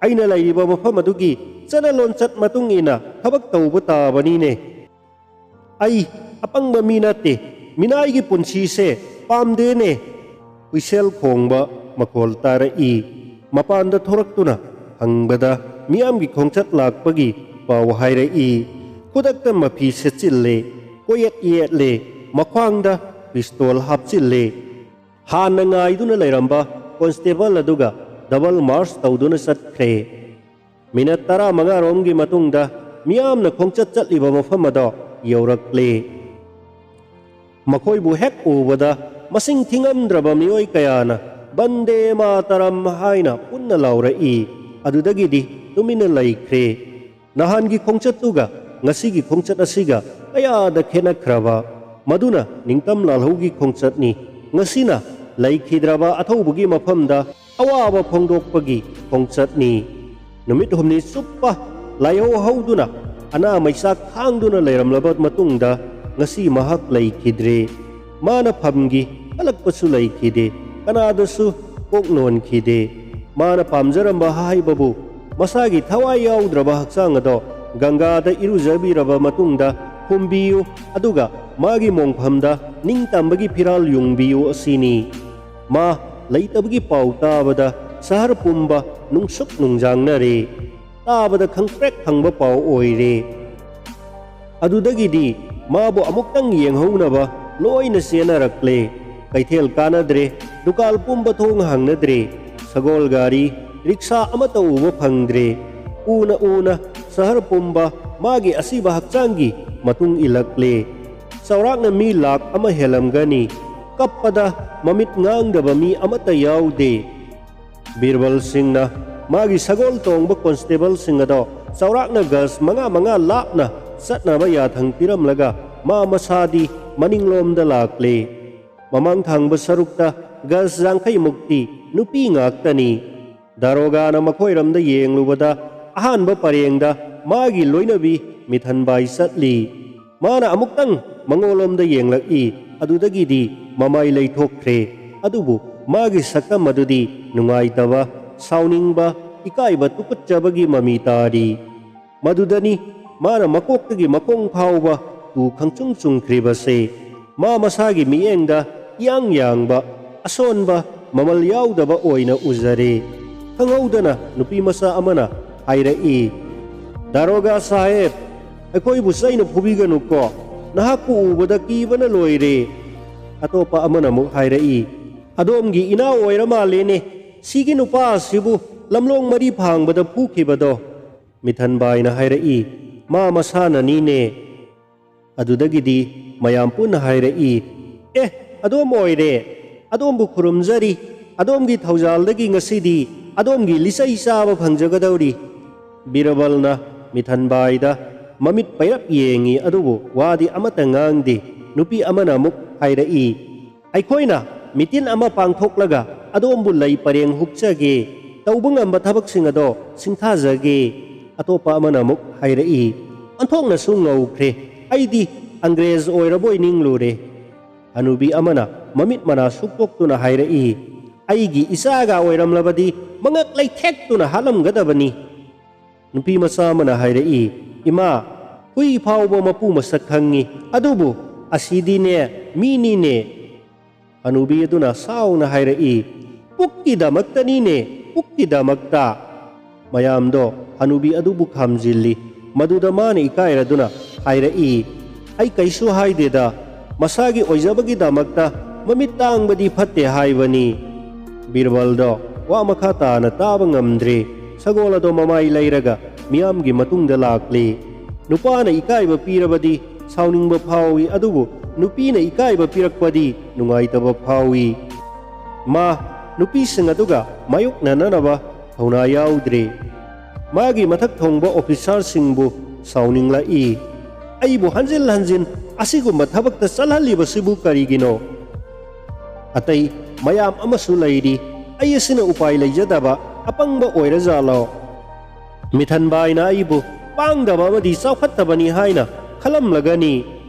ꯑꯩꯅ ꯂꯩꯔꯤꯕ ꯃꯐꯝ ꯑꯗꯨꯒꯤ ꯆꯠꯅ ꯂꯣꯟꯆꯠ ꯃꯇꯨꯡ ꯏꯟꯅ ꯊꯕꯛ ꯇꯧꯕ ꯇꯥꯕꯅꯤꯅꯦ꯫ ꯑꯩ ꯑꯄꯪꯕ ꯃꯤ ꯅꯠꯇꯦ꯫ ꯃꯤꯅꯥꯏꯒꯤ ꯄꯨꯟꯁꯤꯁꯦ ꯄꯥꯝꯗꯦꯅꯦ꯫" ꯍꯨꯏꯁꯦꯜ ꯈꯣꯡꯕ ꯃꯈꯣꯜ ꯇꯥꯔꯛꯏ꯫ ꯃꯄꯥꯟꯗ ꯊꯣꯔꯛꯇꯨꯅ ꯍꯪꯕꯗ ꯃꯤꯌꯥꯝꯒꯤ ꯈꯣꯡꯆꯠ ꯂꯥꯛꯄꯒꯤ ꯄꯥꯎ ꯍꯥꯏꯔꯛꯏ꯫ ꯈꯨꯗꯛꯇ ꯃꯐꯤ ꯁꯦꯠꯆꯤꯜꯂꯦ, ꯀꯣꯌꯦꯠ ꯌꯦꯠꯂꯦ, ꯃꯈ꯭ꯋꯥꯡꯗ ꯄꯤꯁꯇꯣꯜ ꯍꯥꯞꯆꯤꯜꯂꯦ꯫ ꯍꯥꯟꯅ ꯉꯥꯏꯗꯨꯅ ꯂꯩꯔꯝꯕ ꯀꯣꯟꯁꯇꯦꯕꯜ ꯑꯗꯨꯒ ꯗꯕꯜ ꯃꯥꯔꯁ ꯇꯧꯗꯨꯅ ꯆꯠꯈ꯭ꯔꯦ꯫ ꯃꯤꯅꯠ ꯇꯔꯥꯃꯉꯥ ꯔꯣꯝꯒꯤ ꯃꯇꯨꯡꯗ ꯃꯤꯌꯥꯝꯅ ꯈꯣꯡꯆꯠ ꯆꯠꯂꯤꯕ ꯃꯐꯝ ꯑꯗꯣ ꯌꯧꯔꯛꯂꯦ꯫ ꯃꯈꯣꯏꯕꯨ ꯍꯦꯛ ꯎꯕꯗ ꯃꯁꯤꯡ ꯊꯤꯉꯝꯗ꯭ꯔꯕ ꯃꯤꯑꯣꯏ ꯀꯌꯥꯅ "ꯕꯟꯗꯦ ꯃꯥꯇꯔꯝ" ꯍꯥꯏꯅ ꯄꯨꯟꯅ ꯂꯥꯎꯔꯛꯏ꯫ ꯑꯗꯨꯗꯒꯤꯗꯤ ꯇꯨꯃꯤꯟꯅ ꯂꯩꯈ꯭ꯔꯦ꯫ ꯅꯍꯥꯟꯒꯤ ꯈꯣꯡꯆꯠꯇꯨꯒ ꯉꯁꯤꯒꯤ ꯈꯣꯡꯆꯠ ꯑꯁꯤꯒ ꯀꯌꯥꯗ ꯈꯦꯠꯅꯈ꯭ꯔꯕ! ꯃꯗꯨꯅ ꯅꯤꯡꯇꯝ ꯂꯥꯜꯍꯧꯒꯤ ꯈꯣꯡꯆꯠꯅꯤ꯫ ꯉꯁꯤꯅ ꯂꯩꯈꯤꯗ꯭ꯔꯕ ꯑꯊꯧꯕꯒꯤ ꯃꯐꯝꯗ ꯑꯋꯥꯕ ꯐꯣꯡꯗꯣꯛꯄꯒꯤ ꯈꯣꯡꯆꯠꯅꯤ꯫ ꯅꯨꯃꯤꯠ ꯍꯨꯝꯅꯤ ꯆꯨꯞꯄ ꯂꯥꯏꯍꯧ ꯍꯧꯗꯨꯅ, ꯑꯅꯥ ꯃꯩꯆꯥꯛ ꯈꯥꯡꯗꯨꯅ ꯂꯩꯔꯝꯂꯕ ꯃꯇꯨꯡꯗ, ꯉꯁꯤ ꯃꯍꯥꯛ ꯂꯩꯈꯤꯗ꯭ꯔꯦ꯫ ꯃꯥꯅ ꯐꯝꯈꯤ, ꯀꯜꯂꯛꯄꯁꯨ ꯂꯩꯈꯤꯗꯦ, ꯀꯅꯥꯗꯁꯨ ꯀꯣꯛ ꯅꯣꯟꯈꯤꯗꯦ꯫ ꯃꯥꯅ ꯄꯥꯝꯖꯔꯝꯕ ꯍꯥꯏꯕꯕꯨ ꯃꯁꯥꯒꯤ ꯊꯋꯥꯏ ꯌꯥꯎꯗ꯭ꯔꯕ ꯍꯛꯆꯥꯡ ꯑꯗꯣ ꯒꯪꯒꯥꯗ ꯏꯔꯨꯖꯕꯤꯔꯕ ꯃꯇꯨꯡꯗ ꯍꯨꯝꯕꯤꯌꯨ, ꯑꯗꯨꯒ ꯃꯥꯒꯤ ꯃꯣꯡꯐꯝꯗ ꯅꯤꯡꯇꯝꯕꯒꯤ ꯐꯤꯔꯥꯜ ꯌꯨꯡꯕꯤꯌꯨ ꯑꯁꯤꯅꯤ꯫ ꯃꯥ ꯂꯩꯇꯕꯒꯤ ꯄꯥꯎ ꯇꯥꯕꯗ ꯁꯍꯔ ꯄꯨꯝꯕ ꯅꯨꯡꯁꯨꯛ ꯅꯨꯡꯖꯥꯡꯅꯔꯦ꯫ ꯇꯥꯕꯗ ꯈꯪꯄ꯭ꯔꯦꯛ ꯈꯪꯕ ꯄꯥꯎ ꯑꯣꯏꯔꯦ꯫ ꯑꯗꯨꯗꯒꯤꯗꯤ ꯃꯥꯕꯨ ꯑꯃꯨꯛꯇꯪ ꯌꯦꯡꯍꯧꯅꯕ ꯂꯣꯏꯅ ꯆꯦꯟꯅꯔꯛꯂꯦ꯫ ꯀꯩꯊꯦꯜ ꯀꯥꯅꯗ꯭ꯔꯦ, ꯗꯨꯀꯥꯟ ꯄꯨꯝꯕ ꯊꯣꯡ ꯍꯥꯡꯅꯗ꯭ꯔꯦ꯫ ꯁꯒꯣꯜ ꯒꯥꯔꯤ, ꯔꯤꯛꯁꯥ ꯑꯃꯠꯇ ꯎꯕ ꯐꯪꯗ꯭ꯔꯦ꯫ ꯎꯅ ꯎꯅ ꯁꯍꯔ ꯄꯨꯝꯕ ꯃꯥꯒꯤ ꯑꯁꯤꯕ ꯍꯛꯆꯥꯡꯒꯤ ꯃꯇꯨꯡ ꯏꯜꯂꯛꯂꯦ꯫ ꯆꯥꯎꯔꯥꯛꯅ ꯃꯤ ꯂꯥꯈ ꯑꯃ ꯍꯦꯜꯂꯝꯒꯅꯤ꯫ ꯀꯞꯄꯗ ꯃꯃꯤꯠ ꯉꯥꯡꯗꯕ ꯃꯤ ꯑꯃꯠꯇ ꯌꯥꯎꯗꯦ꯫ ꯕꯤꯔꯕꯜ ꯁꯤꯡꯅ ꯃꯥꯒꯤ ꯁꯒꯣꯜ ꯇꯣꯡꯕ ꯀꯣꯟꯁꯇꯦꯕꯜꯁꯤꯡ ꯑꯗꯣ ꯆꯥꯎꯔꯥꯛꯅ ꯒꯖ ꯃꯉꯥ ꯃꯉꯥ ꯂꯥꯞꯅ ꯆꯠꯅꯕ ꯌꯥꯊꯪ ꯄꯤꯔꯝꯂꯒ ꯃꯥ ꯃꯁꯥꯗꯤ ꯃꯅꯤꯡꯂꯣꯝꯗ ꯂꯥꯛꯂꯦ꯫ ꯃꯃꯥꯡ ꯊꯪꯕ ꯁꯔꯨꯛꯇ ꯒꯖ ꯌꯥꯡꯈꯩ ꯃꯨꯛꯇꯤ ꯅꯨꯄꯤ ꯉꯥꯛꯇꯅꯤ꯫ ꯗꯥꯔꯣꯒꯥꯅ ꯃꯈꯣꯏꯔꯣꯝꯗ ꯌꯦꯡꯂꯨꯕꯗ ꯑꯍꯥꯟꯕ ꯄꯔꯦꯡꯗ ꯃꯥꯒꯤ ꯂꯣꯏꯅꯕꯤ ꯃꯤꯊꯟꯕꯥꯏ ꯆꯠꯂꯤ꯫ ꯃꯥꯅ ꯑꯃꯨꯛꯇꯪ ꯃꯉꯣꯟꯂꯣꯝꯗ ꯌꯦꯡꯂꯛꯏ꯫ ꯑꯗꯨꯗꯒꯤꯗꯤ ꯃꯃꯥꯏ ꯂꯩꯊꯣꯛꯈ꯭ꯔꯦ꯫ ꯑꯗꯨꯕꯨ ꯃꯥꯒꯤ ꯁꯛꯇꯝ ꯑꯗꯨꯗꯤ ꯅꯨꯡꯉꯥꯏꯇꯕ, ꯁꯥꯎꯅꯤꯡꯕ, ꯏꯀꯥꯏꯕ, ꯇꯨꯀꯠꯆꯕꯒꯤ ꯃꯃꯤ ꯇꯥꯔꯤ꯫ ꯃꯗꯨꯗꯅꯤ ꯃꯥꯅ ꯃꯀꯣꯛꯇꯒꯤ ꯃꯈꯣꯡ ꯐꯥꯎꯕ ꯇꯨ ꯈꯪꯆꯨꯡ ꯆꯨꯡꯈ꯭ꯔꯤꯕꯁꯦ꯫ ꯃꯥ ꯃꯁꯥꯒꯤ ꯃꯤꯠꯌꯦꯡꯗ ꯏꯌꯥꯡ ꯌꯥꯡꯕ, ꯑꯁꯣꯟꯕ, ꯃꯃꯜ ꯌꯥꯎꯗꯕ ꯑꯣꯏꯅ ꯎꯖꯔꯦ꯫ ꯈꯪꯍꯧꯗꯅ ꯅꯨꯄꯤ ꯃꯆꯥ ꯑꯃꯅ ꯍꯥꯏꯔꯛꯏ, "ꯗꯥꯔꯣꯒꯥ ꯁꯥꯍꯦꯕ, ꯑꯩꯈꯣꯏꯕꯨ ꯆꯩꯅ ꯐꯨꯕꯤꯒꯅꯨꯀꯣ꯫ ꯅꯍꯥꯛꯄꯨ ꯎꯕꯗ ꯀꯤꯕꯅ ꯂꯣꯏꯔꯦ꯫" ꯑꯇꯣꯞꯄ ꯑꯃꯅ ꯑꯃꯨꯛ ꯍꯥꯏꯔꯛꯏ, "ꯑꯗꯣꯝꯒꯤ ꯏꯅꯥꯎ ꯑꯣꯏꯔ ꯃꯥꯜꯂꯦꯅꯦ, ꯁꯤꯒꯤ ꯅꯨꯄꯥ ꯑꯁꯤꯕꯨ ꯂꯝꯂꯣꯡ ꯃꯔꯤ ꯐꯥꯡꯕꯗ ꯐꯨꯈꯤꯕꯗꯣ?" ꯃꯤꯊꯟꯕꯥꯏꯅ ꯍꯥꯏꯔꯛꯏ, "ꯃꯥ ꯃꯁꯥꯅꯅꯤꯅꯦ꯫" ꯑꯗꯨꯗꯒꯤꯗꯤ ꯃꯌꯥꯝ ꯄꯨꯟꯅ ꯍꯥꯏꯔꯛꯏ, "ꯑꯦ, ꯑꯗꯣꯝ ꯑꯣꯏꯔꯦ꯫ ꯑꯗꯣꯝꯕꯨ ꯈꯨꯔꯨꯝꯖꯔꯤ꯫ ꯑꯗꯣꯝꯒꯤ ꯊꯧꯖꯥꯜꯗꯒꯤ ꯉꯁꯤꯗꯤ ꯑꯗꯣꯝꯒꯤ ꯂꯤꯆꯩ ꯆꯥꯕ ꯐꯪꯖꯒꯗꯧꯔꯤ꯫" ꯕꯤꯔꯕꯜꯅ ꯃꯤꯊꯟꯕꯥꯏꯗ ꯃꯃꯤꯠ ꯄꯩꯔꯞ ꯌꯦꯡꯉꯤ, ꯑꯗꯨꯕꯨ ꯋꯥꯗꯤ ꯑꯃꯠꯇ ꯉꯥꯡꯗꯦ꯫ ꯅꯨꯄꯤ ꯑꯃꯅ ꯑꯃꯨꯛ ꯍꯥꯏꯔꯛꯏ, "ꯑꯩꯈꯣꯏꯅ ꯃꯤꯇꯤꯟ ꯑꯃ ꯄꯥꯡꯊꯣꯛꯂꯒ ꯑꯗꯣꯝꯕꯨ ꯂꯩ ꯄꯔꯦꯡ ꯍꯨꯛꯆꯒꯦ, ꯇꯧꯕ ꯉꯝꯕ ꯊꯕꯛꯁꯤꯡ ꯑꯗꯣ ꯁꯤꯡꯊꯥꯖꯒꯦ꯫" ꯑꯇꯣꯞꯄ ꯑꯃꯅ ꯑꯃꯨꯛ ꯍꯥꯏꯔꯛꯏ, "ꯑꯣꯟꯊꯣꯛꯅꯁꯨ ꯉꯧꯈ꯭ꯔꯦ, ꯑꯩꯗꯤ ꯑꯪꯒ꯭ꯔꯦꯖ ꯑꯣꯏꯔꯕꯣꯏ ꯅꯤꯡꯂꯨꯔꯦ꯫" ꯍꯅꯨꯕꯤ ꯑꯃꯅ ꯃꯃꯤꯠ ꯃꯅꯥ ꯁꯨꯛꯇꯣꯛꯇꯨꯅ ꯍꯥꯏꯔꯛꯏ, "ꯑꯩꯒꯤ ꯏꯆꯥꯒ ꯑꯣꯏꯔꯝꯂꯕꯗꯤ ꯃꯉꯛ ꯂꯩꯊꯦꯛꯇꯨꯅ ꯍꯥꯠꯂꯝꯒꯗꯕꯅꯤ꯫" ꯅꯨꯄꯤ ꯃꯆꯥ ꯑꯃꯅ ꯍꯥꯏꯔꯛꯏ, "ꯏꯃꯥ, ꯍꯨꯏ ꯐꯥꯎꯕ ꯃꯄꯨ ꯃꯁꯛ ꯈꯪꯉꯤ, ꯑꯗꯨꯕꯨ ꯑꯁꯤꯗꯤꯅꯦ, ꯃꯤꯅꯤꯅꯦ꯫" ꯍꯅꯨꯕꯤ ꯑꯗꯨꯅ ꯁꯥꯎꯅ ꯍꯥꯏꯔꯛꯏ, "ꯄꯨꯛꯀꯤꯗꯃꯛꯇꯅꯤꯅꯦ, ꯄꯨꯛꯀꯤꯗꯃꯛꯇ!" ꯃꯌꯥꯝꯗꯣ ꯍꯅꯨꯕꯤ ꯑꯗꯨꯕꯨ ꯈꯥꯝꯖꯤꯜꯂꯤ꯫ ꯃꯗꯨꯗ ꯃꯥꯅ ꯏꯀꯥꯏꯔꯗꯨꯅ ꯍꯥꯏꯔꯛꯏ, "ꯑꯩ ꯀꯩꯁꯨ ꯍꯥꯏꯗꯦꯗ, ꯃꯁꯥꯒꯤ ꯑꯣꯏꯖꯕꯒꯤꯗꯃꯛꯇ ꯃꯃꯤꯠ ꯇꯥꯡꯕꯗꯤ ꯐꯠꯇꯦ ꯍꯥꯏꯕꯅꯤ꯫" ꯕꯤꯔꯕꯜꯗꯣ ꯋꯥ ꯃꯈꯥ ꯇꯥꯅ ꯇꯥꯕ ꯉꯝꯗ꯭ꯔꯦ꯫ ꯁꯒꯣꯜ ꯑꯗꯣ ꯃꯃꯥꯏ ꯂꯩꯔꯒ ꯃꯤꯌꯥꯝꯒꯤ ꯃꯇꯨꯡꯗ ꯂꯥꯛꯂꯦ꯫ ꯅꯨꯄꯥꯅ ꯏꯀꯥꯏꯕ ꯄꯤꯔꯕꯗꯤ ꯁꯥꯎꯅꯤꯡꯕ ꯐꯥꯎꯏ, ꯑꯗꯨꯕꯨ ꯅꯨꯄꯤꯅ ꯏꯀꯥꯏꯕ ꯄꯤꯔꯛꯄꯗꯤ ꯅꯨꯡꯉꯥꯏꯇꯕ ꯐꯥꯎꯏ꯫ ꯃꯥ ꯅꯨꯄꯤꯁꯤꯡ ꯑꯗꯨꯒ ꯃꯥꯌꯣꯛꯅꯅꯅꯕ ꯊꯧꯅꯥ ꯌꯥꯎꯗ꯭ꯔꯦ꯫ ꯃꯥꯒꯤ ꯃꯊꯛ ꯊꯣꯡꯕ ꯑꯣꯐꯤꯁꯥꯔꯁꯤꯡꯕꯨ ꯁꯥꯎꯅꯤꯡꯂꯛꯏ꯫ "ꯑꯩꯕꯨ ꯍꯟꯖꯤꯟ ꯍꯟꯖꯤꯟ ꯑꯁꯤꯒꯨꯝꯕ ꯊꯕꯛꯇ ꯆꯠꯍꯜꯂꯤꯕꯁꯤꯕꯨ ꯀꯔꯤꯒꯤꯅꯣ? ꯑꯇꯩ ꯃꯌꯥꯝ ꯑꯃꯁꯨ ꯂꯩꯔꯤ꯫ ꯑꯩ ꯑꯁꯤꯅ ꯎꯄꯥꯏ ꯂꯩꯖꯗꯕ ꯑꯄꯪꯕ ꯑꯣꯏꯔꯖꯥꯠꯂꯣ? ꯃꯤꯊꯟꯕꯥꯏꯅ ꯑꯩꯕꯨ ꯄꯥꯡꯗꯕ ꯑꯃꯗꯤ ꯆꯥꯎꯈꯠꯇꯕꯅꯤ ꯍꯥꯏꯅ ꯈꯜꯂꯝꯂꯒꯅꯤ꯫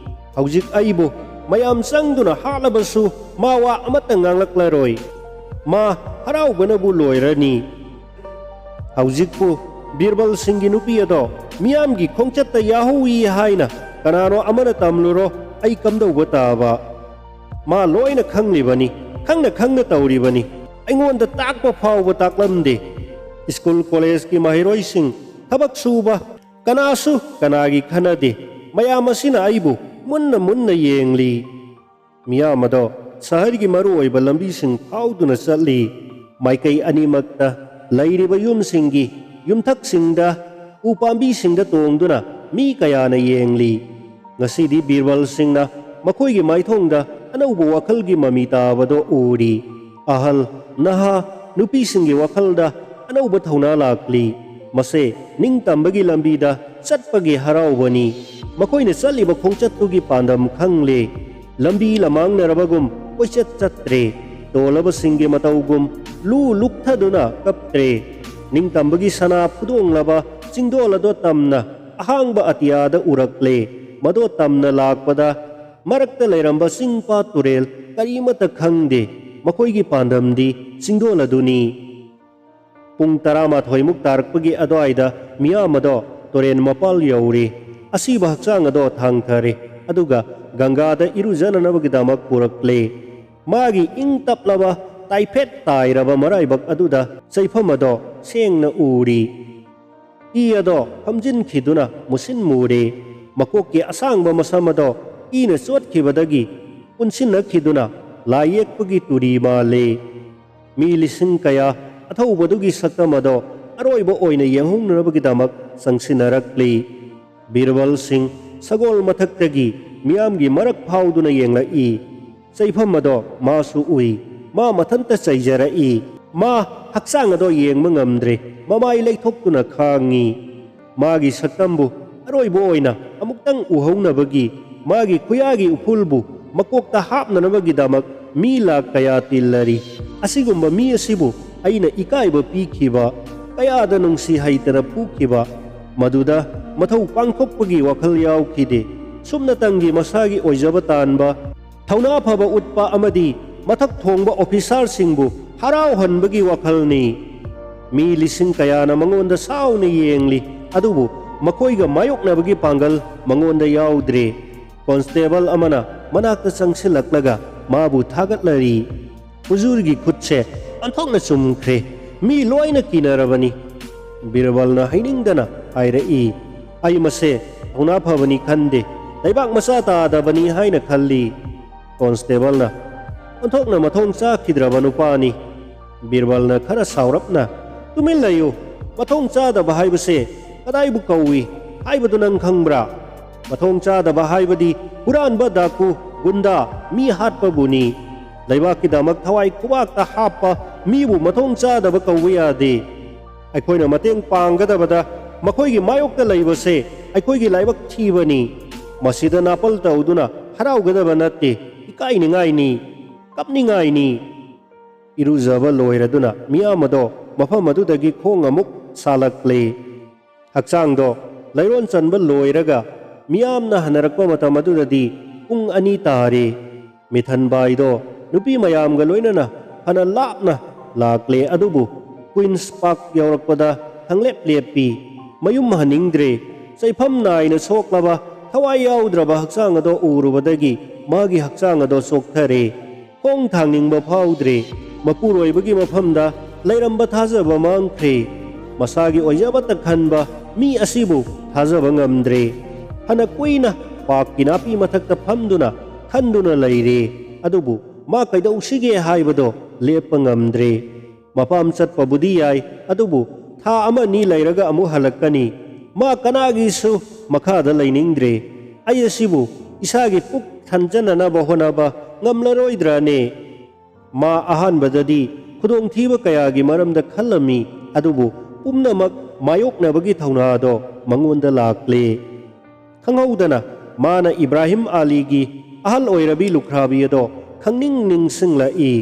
ꯍꯧꯖꯤꯛ ꯑꯩꯕꯨ ꯃꯌꯥꯝ ꯆꯪꯗꯨꯅ ꯍꯥꯠꯂꯕꯁꯨ ꯃꯥ ꯋꯥ ꯑꯃꯠꯇ ꯉꯥꯡꯂꯛꯂꯔꯣꯏ꯫ ꯃꯥ ꯍꯔꯥꯎꯕꯅꯕꯨ ꯂꯣꯏꯔꯅꯤ꯫ ꯍꯧꯖꯤꯛꯄꯨ ꯕꯤꯔꯕꯜꯁꯤꯡꯒꯤ ꯅꯨꯄꯤ ꯑꯗꯣ ꯃꯤꯌꯥꯝꯒꯤ ꯈꯣꯡꯆꯠꯇ ꯌꯥꯍꯧꯏ ꯍꯥꯏꯅ ꯀꯅꯥꯅꯣ ꯑꯃꯅ ꯇꯝꯂꯨꯔꯣ, ꯑꯩ ꯀꯝꯗꯧꯕ ꯇꯥꯕ? ꯃꯥ ꯂꯣꯏꯅ ꯈꯪꯂꯤꯕꯅꯤ, ꯈꯪꯅ ꯈꯪꯅ ꯇꯧꯔꯤꯕꯅꯤ꯫ ꯑꯩꯉꯣꯟꯗ ꯇꯥꯛꯄ ꯐꯥꯎꯕ ꯇꯥꯛꯂꯝꯗꯦ꯫ ꯁ꯭ꯀꯨꯜ ꯀꯣꯂꯦꯖꯀꯤ ꯃꯍꯩꯔꯣꯏꯁꯤꯡ, ꯊꯕꯛ ꯁꯨꯕ, ꯀꯅꯥꯁꯨ ꯀꯅꯥꯒꯤ ꯈꯟꯅꯗꯦ꯫ ꯃꯌꯥꯝ ꯑꯁꯤꯅ ꯑꯩꯕꯨ ꯃꯨꯟꯅ ꯃꯨꯟꯅ ꯌꯦꯡꯂꯤ꯫" ꯃꯤꯌꯥꯝ ꯑꯗꯣ ꯁꯍꯔꯒꯤ ꯃꯔꯨꯑꯣꯏꯕ ꯂꯝꯕꯤꯁꯤꯡ ꯐꯥꯎꯗꯨꯅ ꯆꯠꯂꯤ꯫ ꯃꯥꯏꯀꯩ ꯑꯅꯤꯃꯛꯇ ꯂꯩꯔꯤꯕ ꯌꯨꯝꯁꯤꯡꯒꯤ ꯌꯨꯝꯊꯛꯁꯤꯡꯗ, ꯎ ꯄꯥꯝꯕꯤꯁꯤꯡꯗ ꯇꯣꯡꯗꯨꯅ ꯃꯤ ꯀꯌꯥꯅ ꯌꯦꯡꯂꯤ꯫ ꯉꯁꯤꯗꯤ ꯕꯤꯔꯕꯜꯁꯤꯡꯅ ꯃꯈꯣꯏꯒꯤ ꯃꯥꯏꯊꯣꯡꯗ ꯑꯅꯧꯕ ꯋꯥꯈꯜꯒꯤ ꯃꯃꯤ ꯇꯥꯕꯗꯣ ꯎꯔꯤ꯫ ꯑꯍꯜ, ꯅꯍꯥ, ꯅꯨꯄꯤꯁꯤꯡꯒꯤ ꯋꯥꯈꯜꯗ ꯑꯅꯧꯕ ꯊꯧꯅꯥ ꯂꯥꯛꯂꯤ꯫ ꯃꯁꯦ ꯅꯤꯡꯇꯝꯕꯒꯤ ꯂꯝꯕꯤꯗ ꯆꯠꯄꯒꯤ ꯍꯔꯥꯎꯕꯅꯤ꯫ ꯃꯈꯣꯏꯅ ꯆꯠꯂꯤꯕ ꯈꯣꯡꯆꯠꯇꯨꯒꯤ ꯄꯥꯟꯗꯝ ꯈꯪꯂꯦ꯫ ꯂꯝꯕꯤ ꯂꯃꯥꯡꯅꯔꯕꯒꯨꯝ ꯀꯣꯏꯆꯠ ꯆꯠꯇ꯭ꯔꯦ꯫ ꯇꯣꯜꯂꯕꯁꯤꯡꯒꯤ ꯃꯇꯧꯒꯨꯝ ꯂꯨ ꯂꯨꯛꯊꯗꯨꯅ ꯀꯞꯇ꯭ꯔꯦ꯫ ꯅꯤꯡꯇꯝꯕꯒꯤ ꯁꯅꯥ ꯐꯨꯗꯣꯡꯂꯕ ꯆꯤꯡꯗꯣꯜ ꯑꯗꯣ ꯇꯝꯅ ꯑꯍꯥꯡꯕ ꯑꯇꯤꯌꯥꯗ ꯎꯔꯛꯂꯦ꯫ ꯃꯗꯣ ꯇꯝꯅ ꯂꯥꯛꯄꯗ ꯃꯔꯛꯇ ꯂꯩꯔꯝꯕ ꯆꯤꯡ ꯄꯥꯠ ꯇꯨꯔꯦꯜ ꯀꯔꯤꯃꯠꯇ ꯈꯪꯗꯦ꯫ ꯃꯈꯣꯏꯒꯤ ꯄꯥꯟꯗꯝꯗꯤ ꯆꯤꯡꯗꯣꯜ ꯑꯗꯨꯅꯤ꯫ ꯄꯨꯡ ꯇꯔꯥꯃꯥꯊꯣꯏꯃꯨꯛ ꯇꯥꯔꯛꯄꯒꯤ ꯑꯗꯨꯋꯥꯏꯗ ꯃꯤꯌꯥꯝ ꯑꯗꯣ ꯇꯨꯔꯦꯟ ꯃꯄꯥꯜ ꯌꯧꯔꯦ꯫ ꯑꯁꯤꯕ ꯍꯛꯆꯥꯡ ꯑꯗꯣ ꯊꯥꯡꯊꯔꯦ꯫ ꯑꯗꯨꯒ ꯒꯪꯒꯥꯗ ꯏꯔꯨꯖꯅꯅꯕꯒꯤꯗꯃꯛ ꯄꯨꯔꯛꯂꯦ꯫ ꯃꯥꯒꯤ ꯏꯪ ꯇꯞꯂꯕ ꯇꯥꯏꯐꯦꯠ ꯇꯥꯏꯔꯕ ꯃꯔꯥꯏꯕꯛ ꯑꯗꯨꯗ ꯆꯩꯐꯝ ꯑꯗꯣ ꯁꯦꯡꯅ ꯎꯔꯤ꯫ ꯏ ꯑꯗꯣ ꯐꯝꯖꯤꯟꯈꯤꯗꯨꯅ ꯃꯨꯁꯤꯟ ꯃꯨꯔꯦ꯫ ꯃꯀꯣꯛꯀꯤ ꯑꯁꯥꯡꯕ ꯃꯁꯝ ꯑꯗꯣ ꯏꯅ ꯆꯣꯠꯈꯤꯕꯗꯒꯤ ꯄꯨꯟꯁꯤꯟꯅꯈꯤꯗꯨꯅ ꯂꯥꯏ ꯌꯦꯛꯄꯒꯤ ꯇꯨꯔꯤ ꯃꯥꯜꯂꯦ꯫ ꯃꯤ ꯂꯤꯁꯤꯡ ꯀꯌꯥ ꯑꯊꯧꯕꯗꯨꯒꯤ ꯁꯛꯇꯝ ꯑꯗꯣ ꯑꯔꯣꯏꯕ ꯑꯣꯏꯅ ꯌꯦꯡꯍꯧꯅꯅꯕꯒꯤꯗꯃꯛ ꯆꯪꯁꯤꯟꯅꯔꯛꯂꯤ꯫ ꯕꯤꯔꯕꯜ ꯁꯤꯡ ꯁꯒꯣꯜ ꯃꯊꯛꯇꯒꯤ ꯃꯤꯌꯥꯝꯒꯤ ꯃꯔꯛ ꯐꯥꯎꯗꯨꯅ ꯌꯦꯡꯂꯛꯏ꯫ ꯆꯩꯐꯝ ꯑꯗꯣ ꯃꯥꯁꯨ ꯎꯏ꯫ ꯃꯥ ꯃꯊꯟꯇ ꯆꯩꯖꯔꯛꯏ꯫ ꯃꯥ ꯍꯛꯆꯥꯡ ꯑꯗꯣ ꯌꯦꯡꯕ ꯉꯝꯗ꯭ꯔꯦ꯫ ꯃꯃꯥꯏ ꯂꯩꯊꯣꯛꯇꯨꯅ ꯈꯥꯡꯉꯤ꯫ ꯃꯥꯒꯤ ꯁꯛꯇꯝꯕꯨ ꯑꯔꯣꯏꯕ ꯑꯣꯏꯅ ꯑꯃꯨꯛꯇꯪ ꯎꯍꯧꯅꯕꯒꯤ, ꯃꯥꯒꯤ ꯈꯨꯌꯥꯒꯤ ꯎꯐꯨꯜꯕꯨ ꯃꯀꯣꯛꯇ ꯍꯥꯞꯅꯅꯕꯒꯤꯗꯃꯛ ꯃꯤ ꯂꯥꯛ ꯀꯌꯥ ꯇꯤꯜꯂꯔꯤ꯫ ꯑꯁꯤꯒꯨꯝꯕ ꯃꯤ ꯑꯁꯤꯕꯨ ꯑꯩꯅ ꯏꯀꯥꯏꯕ ꯄꯤꯈꯤꯕ, ꯀꯌꯥꯗ ꯅꯨꯡꯁꯤ ꯍꯩꯇꯅ ꯐꯨꯈꯤꯕ, ꯃꯗꯨꯗ ꯃꯊꯧ ꯄꯥꯡꯊꯣꯛꯄꯒꯤ ꯋꯥꯈꯜ ꯌꯥꯎꯈꯤꯗꯦ꯫ ꯁꯨꯞꯅꯇꯪꯒꯤ ꯃꯁꯥꯒꯤ ꯑꯣꯏꯖꯕ ꯇꯥꯟꯕ, ꯊꯧꯅꯥ ꯐꯕ ꯎꯠꯄ ꯑꯃꯗꯤ ꯃꯊꯛ ꯊꯣꯡꯕ ꯑꯣꯐꯤꯁꯥꯔꯁꯤꯡꯕꯨ ꯍꯔꯥꯎꯍꯟꯕꯒꯤ ꯋꯥꯈꯜꯅꯤ꯫ ꯃꯤ ꯂꯤꯁꯤꯡ ꯀꯌꯥꯅ ꯃꯉꯣꯟꯗ ꯁꯥꯎꯅ ꯌꯦꯡꯂꯤ, ꯑꯗꯨꯕꯨ ꯃꯈꯣꯏꯒ ꯃꯥꯌꯣꯛꯅꯕꯒꯤ ꯄꯥꯡꯒꯜ ꯃꯉꯣꯟꯗ ꯌꯥꯎꯗ꯭ꯔꯦ꯫ ꯀꯣꯟꯁꯇꯦꯕꯜ ꯑꯃꯅ ꯃꯅꯥꯛꯇ ꯆꯪꯁꯤꯜꯂꯛꯂꯒ ꯃꯥꯕꯨ ꯊꯥꯒꯠꯂꯔꯤ꯫ ꯍꯨꯖꯨꯔꯒꯤ ꯈꯨꯠꯁꯦ ꯑꯣꯟꯊꯣꯛꯅ ꯆꯨꯝꯈ꯭ꯔꯦ꯫ ꯃꯤ ꯂꯣꯏꯅ ꯀꯤꯅꯔꯕꯅꯤ꯫ ꯕꯤꯔꯕꯜꯅ ꯍꯩꯅꯤꯡꯗꯅ ꯍꯥꯏꯔꯛꯏ, "ꯑꯩ ꯃꯁꯦ ꯊꯧꯅꯥ ꯐꯕꯅꯤ ꯈꯟꯗꯦ, ꯂꯩꯕꯥꯛ ꯃꯆꯥ ꯇꯥꯗꯕꯅꯤ ꯍꯥꯏꯅ ꯈꯜꯂꯤ"꯫ ꯀꯣꯟꯁꯇꯦꯕꯜꯅ, "ꯑꯣꯟꯊꯣꯛꯅ ꯃꯊꯣꯡ ꯆꯥꯈꯤꯗ꯭ꯔꯕ ꯅꯨꯄꯥꯅꯤ"꯫ ꯕꯤꯔꯕꯜꯅ ꯈꯔ ꯁꯥꯎꯔꯞꯅ, "ꯇꯨꯃꯤꯟ ꯂꯩꯌꯨ꯫ ꯃꯊꯣꯡ ꯆꯥꯗꯕ ꯍꯥꯏꯕꯁꯦ ꯀꯗꯥꯏꯕꯨ ꯀꯧꯏ ꯍꯥꯏꯕꯗꯨ ꯅꯪ ꯈꯪꯕ꯭ꯔꯥ? ꯃꯊꯣꯡ ꯆꯥꯗꯕ ꯍꯥꯏꯕꯗꯤ ꯍꯨꯔꯥꯟꯕ, ꯗꯥꯀꯨ, ꯒꯨꯟꯗꯥ, ꯃꯤ ꯍꯥꯠꯄꯕꯨꯅꯤ꯫ ꯂꯩꯕꯥꯛꯀꯤꯗꯃꯛ ꯊꯋꯥꯏ ꯈꯨꯕꯥꯛꯇ ꯍꯥꯞꯄ ꯃꯤꯕꯨ ꯃꯊꯣꯡ ꯆꯥꯗꯕ ꯀꯧꯕ ꯌꯥꯗꯦ꯫ ꯑꯩꯈꯣꯏꯅ ꯃꯇꯦꯡ ꯄꯥꯡꯒꯗꯕꯗ ꯃꯈꯣꯏꯒꯤ ꯃꯥꯌꯣꯛꯇ ꯂꯩꯕꯁꯦ ꯑꯩꯈꯣꯏꯒꯤ ꯂꯥꯏꯕꯛ ꯊꯤꯕꯅꯤ꯫ ꯃꯁꯤꯗ ꯅꯥꯄꯜ ꯇꯧꯗꯨꯅ ꯍꯔꯥꯎꯒꯗꯕ ꯅꯠꯇꯦ, ꯏꯀꯥꯏꯅꯤꯡꯉꯥꯏꯅꯤ, ꯀꯞꯅꯤꯡꯉꯥꯏꯅꯤ"꯫ ꯏꯔꯨꯖꯕ ꯂꯣꯏꯔꯗꯨꯅ ꯃꯤꯌꯥꯝ ꯑꯗꯣ ꯃꯐꯝ ꯑꯗꯨꯗꯒꯤ ꯈꯣꯡ ꯑꯃꯨꯛ ꯁꯥꯂꯛꯂꯦ꯫ ꯍꯛꯆꯥꯡꯗꯣ ꯂꯩꯔꯣꯟ ꯆꯟꯕ ꯂꯣꯏꯔꯒ ꯃꯤꯌꯥꯝꯅ ꯍꯟꯅꯔꯛꯄ ꯃꯇꯝ ꯑꯗꯨꯗꯗꯤ ꯄꯨꯡ ꯑꯅꯤ ꯇꯥꯔꯦ꯫ ꯃꯤꯊꯟꯕꯥꯏꯗꯣ ꯅꯨꯄꯤ ꯃꯌꯥꯝꯒ ꯂꯣꯏꯅꯅ ꯐꯅ ꯂꯥꯞꯅ ꯂꯥꯛꯂꯦ, ꯑꯗꯨꯕꯨ ꯀ꯭ꯋꯤꯟꯁ ꯄꯥꯔꯛ ꯌꯧꯔꯛꯄꯗ ꯈꯪꯂꯦꯞ ꯂꯦꯞꯄꯤ꯫ ꯃꯌꯨꯝ ꯍꯟꯅꯤꯡꯗ꯭ꯔꯦ꯫ ꯆꯩꯐꯝ ꯅꯥꯏꯅ ꯁꯣꯛꯂꯕ, ꯊꯋꯥꯏ ꯌꯥꯎꯗ꯭ꯔꯕ ꯍꯛꯆꯥꯡ ꯑꯗꯣ ꯎꯔꯨꯕꯗꯒꯤ ꯃꯥꯒꯤ ꯍꯛꯆꯥꯡ ꯑꯗꯣ ꯆꯣꯛꯊꯔꯦ꯫ ꯈꯣꯡ ꯊꯥꯡꯅꯤꯡꯕ ꯐꯥꯎꯗ꯭ꯔꯦ꯫ ꯃꯄꯨꯔꯣꯏꯕꯒꯤ ꯃꯐꯝꯗ ꯂꯩꯔꯝꯕ ꯊꯥꯖꯕ ꯃꯥꯡꯈ꯭ꯔꯦ꯫ ꯃꯁꯥꯒꯤ ꯑꯣꯏꯖꯕꯇ ꯈꯟꯕ ꯃꯤ ꯑꯁꯤꯕꯨ ꯊꯥꯖꯕ ꯉꯝꯗ꯭ꯔꯦ꯫ ꯐꯅ ꯀꯨꯏꯅ ꯄꯥꯔꯛꯀꯤ ꯅꯥꯄꯤ ꯃꯊꯛꯇ ꯐꯝꯗꯨꯅ ꯈꯟꯗꯨꯅ ꯂꯩꯔꯦ꯫ ꯑꯗꯨꯕꯨ ꯃꯥ ꯀꯩꯗꯧꯁꯤꯒꯦ ꯍꯥꯏꯕꯗꯣ ꯂꯦꯞꯄ ꯉꯝꯗ꯭ꯔꯦ꯫ ꯃꯄꯥꯝ ꯆꯠꯄꯕꯨꯗꯤ ꯌꯥꯏ, ꯑꯗꯨꯕꯨ ꯊꯥ ꯑꯃ ꯑꯅꯤ ꯂꯩꯔꯒ ꯑꯃꯨꯛ ꯍꯜꯂꯛꯀꯅꯤ꯫ ꯃꯥ ꯀꯅꯥꯒꯤꯁꯨ ꯃꯈꯥꯗ ꯂꯩꯅꯤꯡꯗ꯭ꯔꯦ꯫ ꯑꯩ ꯑꯁꯤꯕꯨ ꯏꯁꯥꯒꯤ ꯄꯨꯛ ꯊꯟꯖꯅꯅꯕ ꯍꯣꯠꯅꯕ ꯉꯝꯂꯔꯣꯏꯗ꯭ꯔꯥꯅꯦ?" ꯃꯥ ꯑꯍꯥꯟꯕꯗꯗꯤ ꯈꯨꯗꯣꯡꯊꯤꯕ ꯀꯌꯥꯒꯤ ꯃꯔꯝꯗ ꯈꯜꯂꯝꯃꯤ, ꯑꯗꯨꯕꯨ ꯄꯨꯝꯅꯃꯛ ꯃꯥꯌꯣꯛꯅꯕꯒꯤ ꯊꯧꯅꯥꯗꯣ ꯃꯉꯣꯟꯗ ꯂꯥꯛꯂꯦ꯫ ꯈꯪꯍꯧꯗꯅ ꯃꯥꯅ ꯏꯕ꯭ꯔꯥꯍꯤꯝ ꯑꯥꯂꯤꯒꯤ ꯑꯍꯜ ꯑꯣꯏꯔꯕꯤ ꯂꯨꯈ꯭ꯔꯥꯕꯤ ꯑꯗꯣ ꯈꯪꯅꯤꯡ ꯅꯤꯡꯁꯤꯡꯂꯛꯏ꯫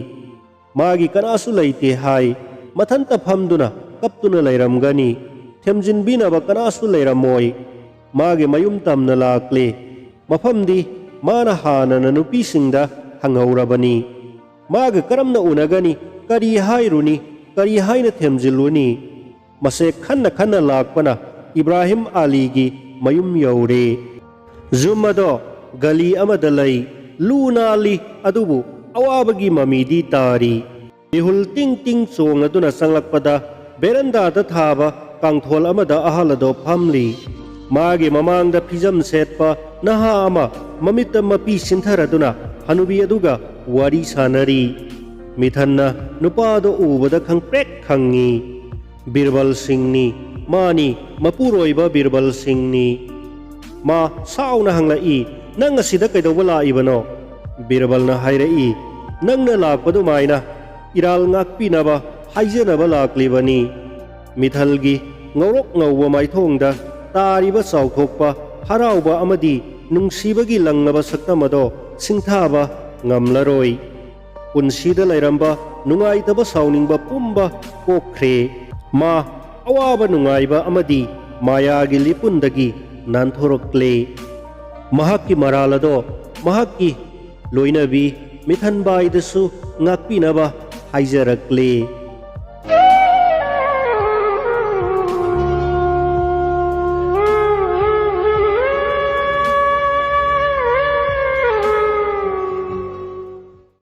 ꯃꯥꯒꯤ ꯀꯅꯥꯁꯨ ꯂꯩꯇꯦ ꯍꯥꯏ꯫ ꯃꯊꯟꯇ ꯐꯝꯗꯨꯅ ꯀꯞꯇꯨꯅ ꯂꯩꯔꯝꯒꯅꯤ꯫ ꯊꯦꯝꯖꯤꯟꯕꯤꯅꯕ ꯀꯅꯥꯁꯨ ꯂꯩꯔꯝꯃꯣꯏ꯫ ꯃꯥꯒꯤ ꯃꯌꯨꯝ ꯇꯝꯅ ꯂꯥꯛꯂꯦ꯫ ꯃꯐꯝꯗꯤ ꯃꯥꯅ ꯍꯥꯟꯅꯅ ꯅꯨꯄꯤꯁꯤꯡꯗ ꯍꯪꯍꯧꯔꯕꯅꯤ꯫ ꯃꯥꯒ ꯀꯔꯝꯅ ꯎꯅꯒꯅꯤ? ꯀꯔꯤ ꯍꯥꯏꯔꯨꯅꯤ? ꯀꯔꯤ ꯍꯥꯏꯅ ꯊꯦꯝꯖꯤꯜꯂꯨꯅꯤ? ꯃꯁꯦ ꯈꯟꯅ ꯈꯟꯅ ꯂꯥꯛꯄꯅ ꯏꯕ꯭ꯔꯥꯍꯤꯝ ꯑꯥꯂꯤꯒꯤ ꯃꯌꯨꯝ ꯌꯧꯔꯦ꯫ ꯌꯨꯝ ꯑꯗꯣ ꯒꯂꯤ ꯑꯃꯗ ꯂꯩ꯫ ꯂꯨ ꯅꯥꯜꯂꯤ, ꯑꯗꯨꯕꯨ ꯑꯋꯥꯕꯒꯤ ꯃꯃꯤꯗꯤ ꯇꯥꯔꯤ꯫ ꯃꯤꯍꯨꯜ ꯇꯤꯡ ꯇꯤꯡ ꯆꯣꯡꯂꯗꯨꯅ ꯆꯪꯂꯛꯄꯗ ꯕꯦꯔꯟꯗꯥꯗ ꯊꯥꯕ ꯀꯥꯡꯊꯣꯜ ꯑꯃꯗ ꯑꯍꯜ ꯑꯗꯣ ꯐꯝꯂꯤ꯫ ꯃꯥꯒꯤ ꯃꯃꯥꯡꯗ ꯐꯤꯖꯝ ꯁꯦꯠꯄ ꯅꯍꯥ ꯑꯃ ꯃꯃꯤꯠꯇ ꯃꯄꯤ ꯁꯤꯟꯊꯔꯗꯨꯅ ꯍꯅꯨꯕꯤ ꯑꯗꯨꯒ ꯋꯥꯔꯤ ꯁꯥꯅꯔꯤ꯫ ꯃꯤꯊꯟꯅ ꯅꯨꯄꯥꯗꯣ ꯎꯕꯗ ꯈꯪꯄ꯭ꯔꯦꯛ ꯈꯪꯉꯤ꯫ ꯕꯤꯔꯕꯜ ꯁꯤꯡꯅꯤ꯫ ꯃꯥꯅꯤ, ꯃꯄꯨꯔꯣꯏꯕ ꯕꯤꯔꯕꯜ ꯁꯤꯡꯅꯤ꯫ ꯃꯥ ꯁꯥꯎꯅ ꯍꯪꯂꯛꯏ, "ꯅꯪ ꯑꯁꯤꯗ ꯀꯩꯗꯧꯕ ꯂꯥꯛꯏꯕꯅꯣ?" ꯕꯤꯔꯕꯜꯅ ꯍꯥꯏꯔꯛꯏ, "ꯅꯪꯅ ꯂꯥꯛꯄꯗꯨꯃꯥꯏꯅ ꯏꯔꯥꯜ ꯉꯥꯛꯄꯤꯅꯕ ꯍꯥꯏꯖꯅꯕ ꯂꯥꯛꯂꯤꯕꯅꯤ꯫" ꯃꯤꯊꯜꯒꯤ ꯉꯧꯔꯣꯛ ꯉꯧꯕ ꯃꯥꯏꯊꯣꯡꯗ ꯇꯥꯔꯤꯕ ꯆꯥꯎꯊꯣꯛꯄ, ꯍꯔꯥꯎꯕ ꯑꯃꯗꯤ ꯅꯨꯡꯁꯤꯕꯒꯤ ꯂꯪꯂꯕ ꯁꯛꯇꯝ ꯑꯗꯣ ꯁꯤꯡꯊꯥꯕ ꯉꯝꯂꯔꯣꯏ꯫ ꯄꯨꯟꯁꯤꯗ ꯂꯩꯔꯝꯕ ꯅꯨꯡꯉꯥꯏꯇꯕ, ꯁꯥꯎꯅꯤꯡꯕ ꯄꯨꯝꯕ ꯀꯣꯛꯈ꯭ꯔꯦ꯫ ꯃꯥ ꯑꯋꯥꯕ, ꯅꯨꯡꯉꯥꯏꯕ ꯑꯃꯗꯤ ꯃꯥꯌꯥꯒꯤ ꯂꯤꯄꯨꯟꯗꯒꯤ ꯅꯥꯟꯊꯣꯔꯛꯂꯦ꯫ ꯃꯍꯥꯛꯀꯤ ꯃꯔꯥꯜ ꯑꯗꯣ ꯃꯍꯥꯛꯀꯤ ꯂꯣꯏꯅꯕꯤ ꯃꯤꯊꯟꯕꯥꯏꯗꯁꯨ ꯉꯥꯛꯄꯤꯅꯕ ꯍꯥꯏꯖꯔꯛꯂꯦ꯫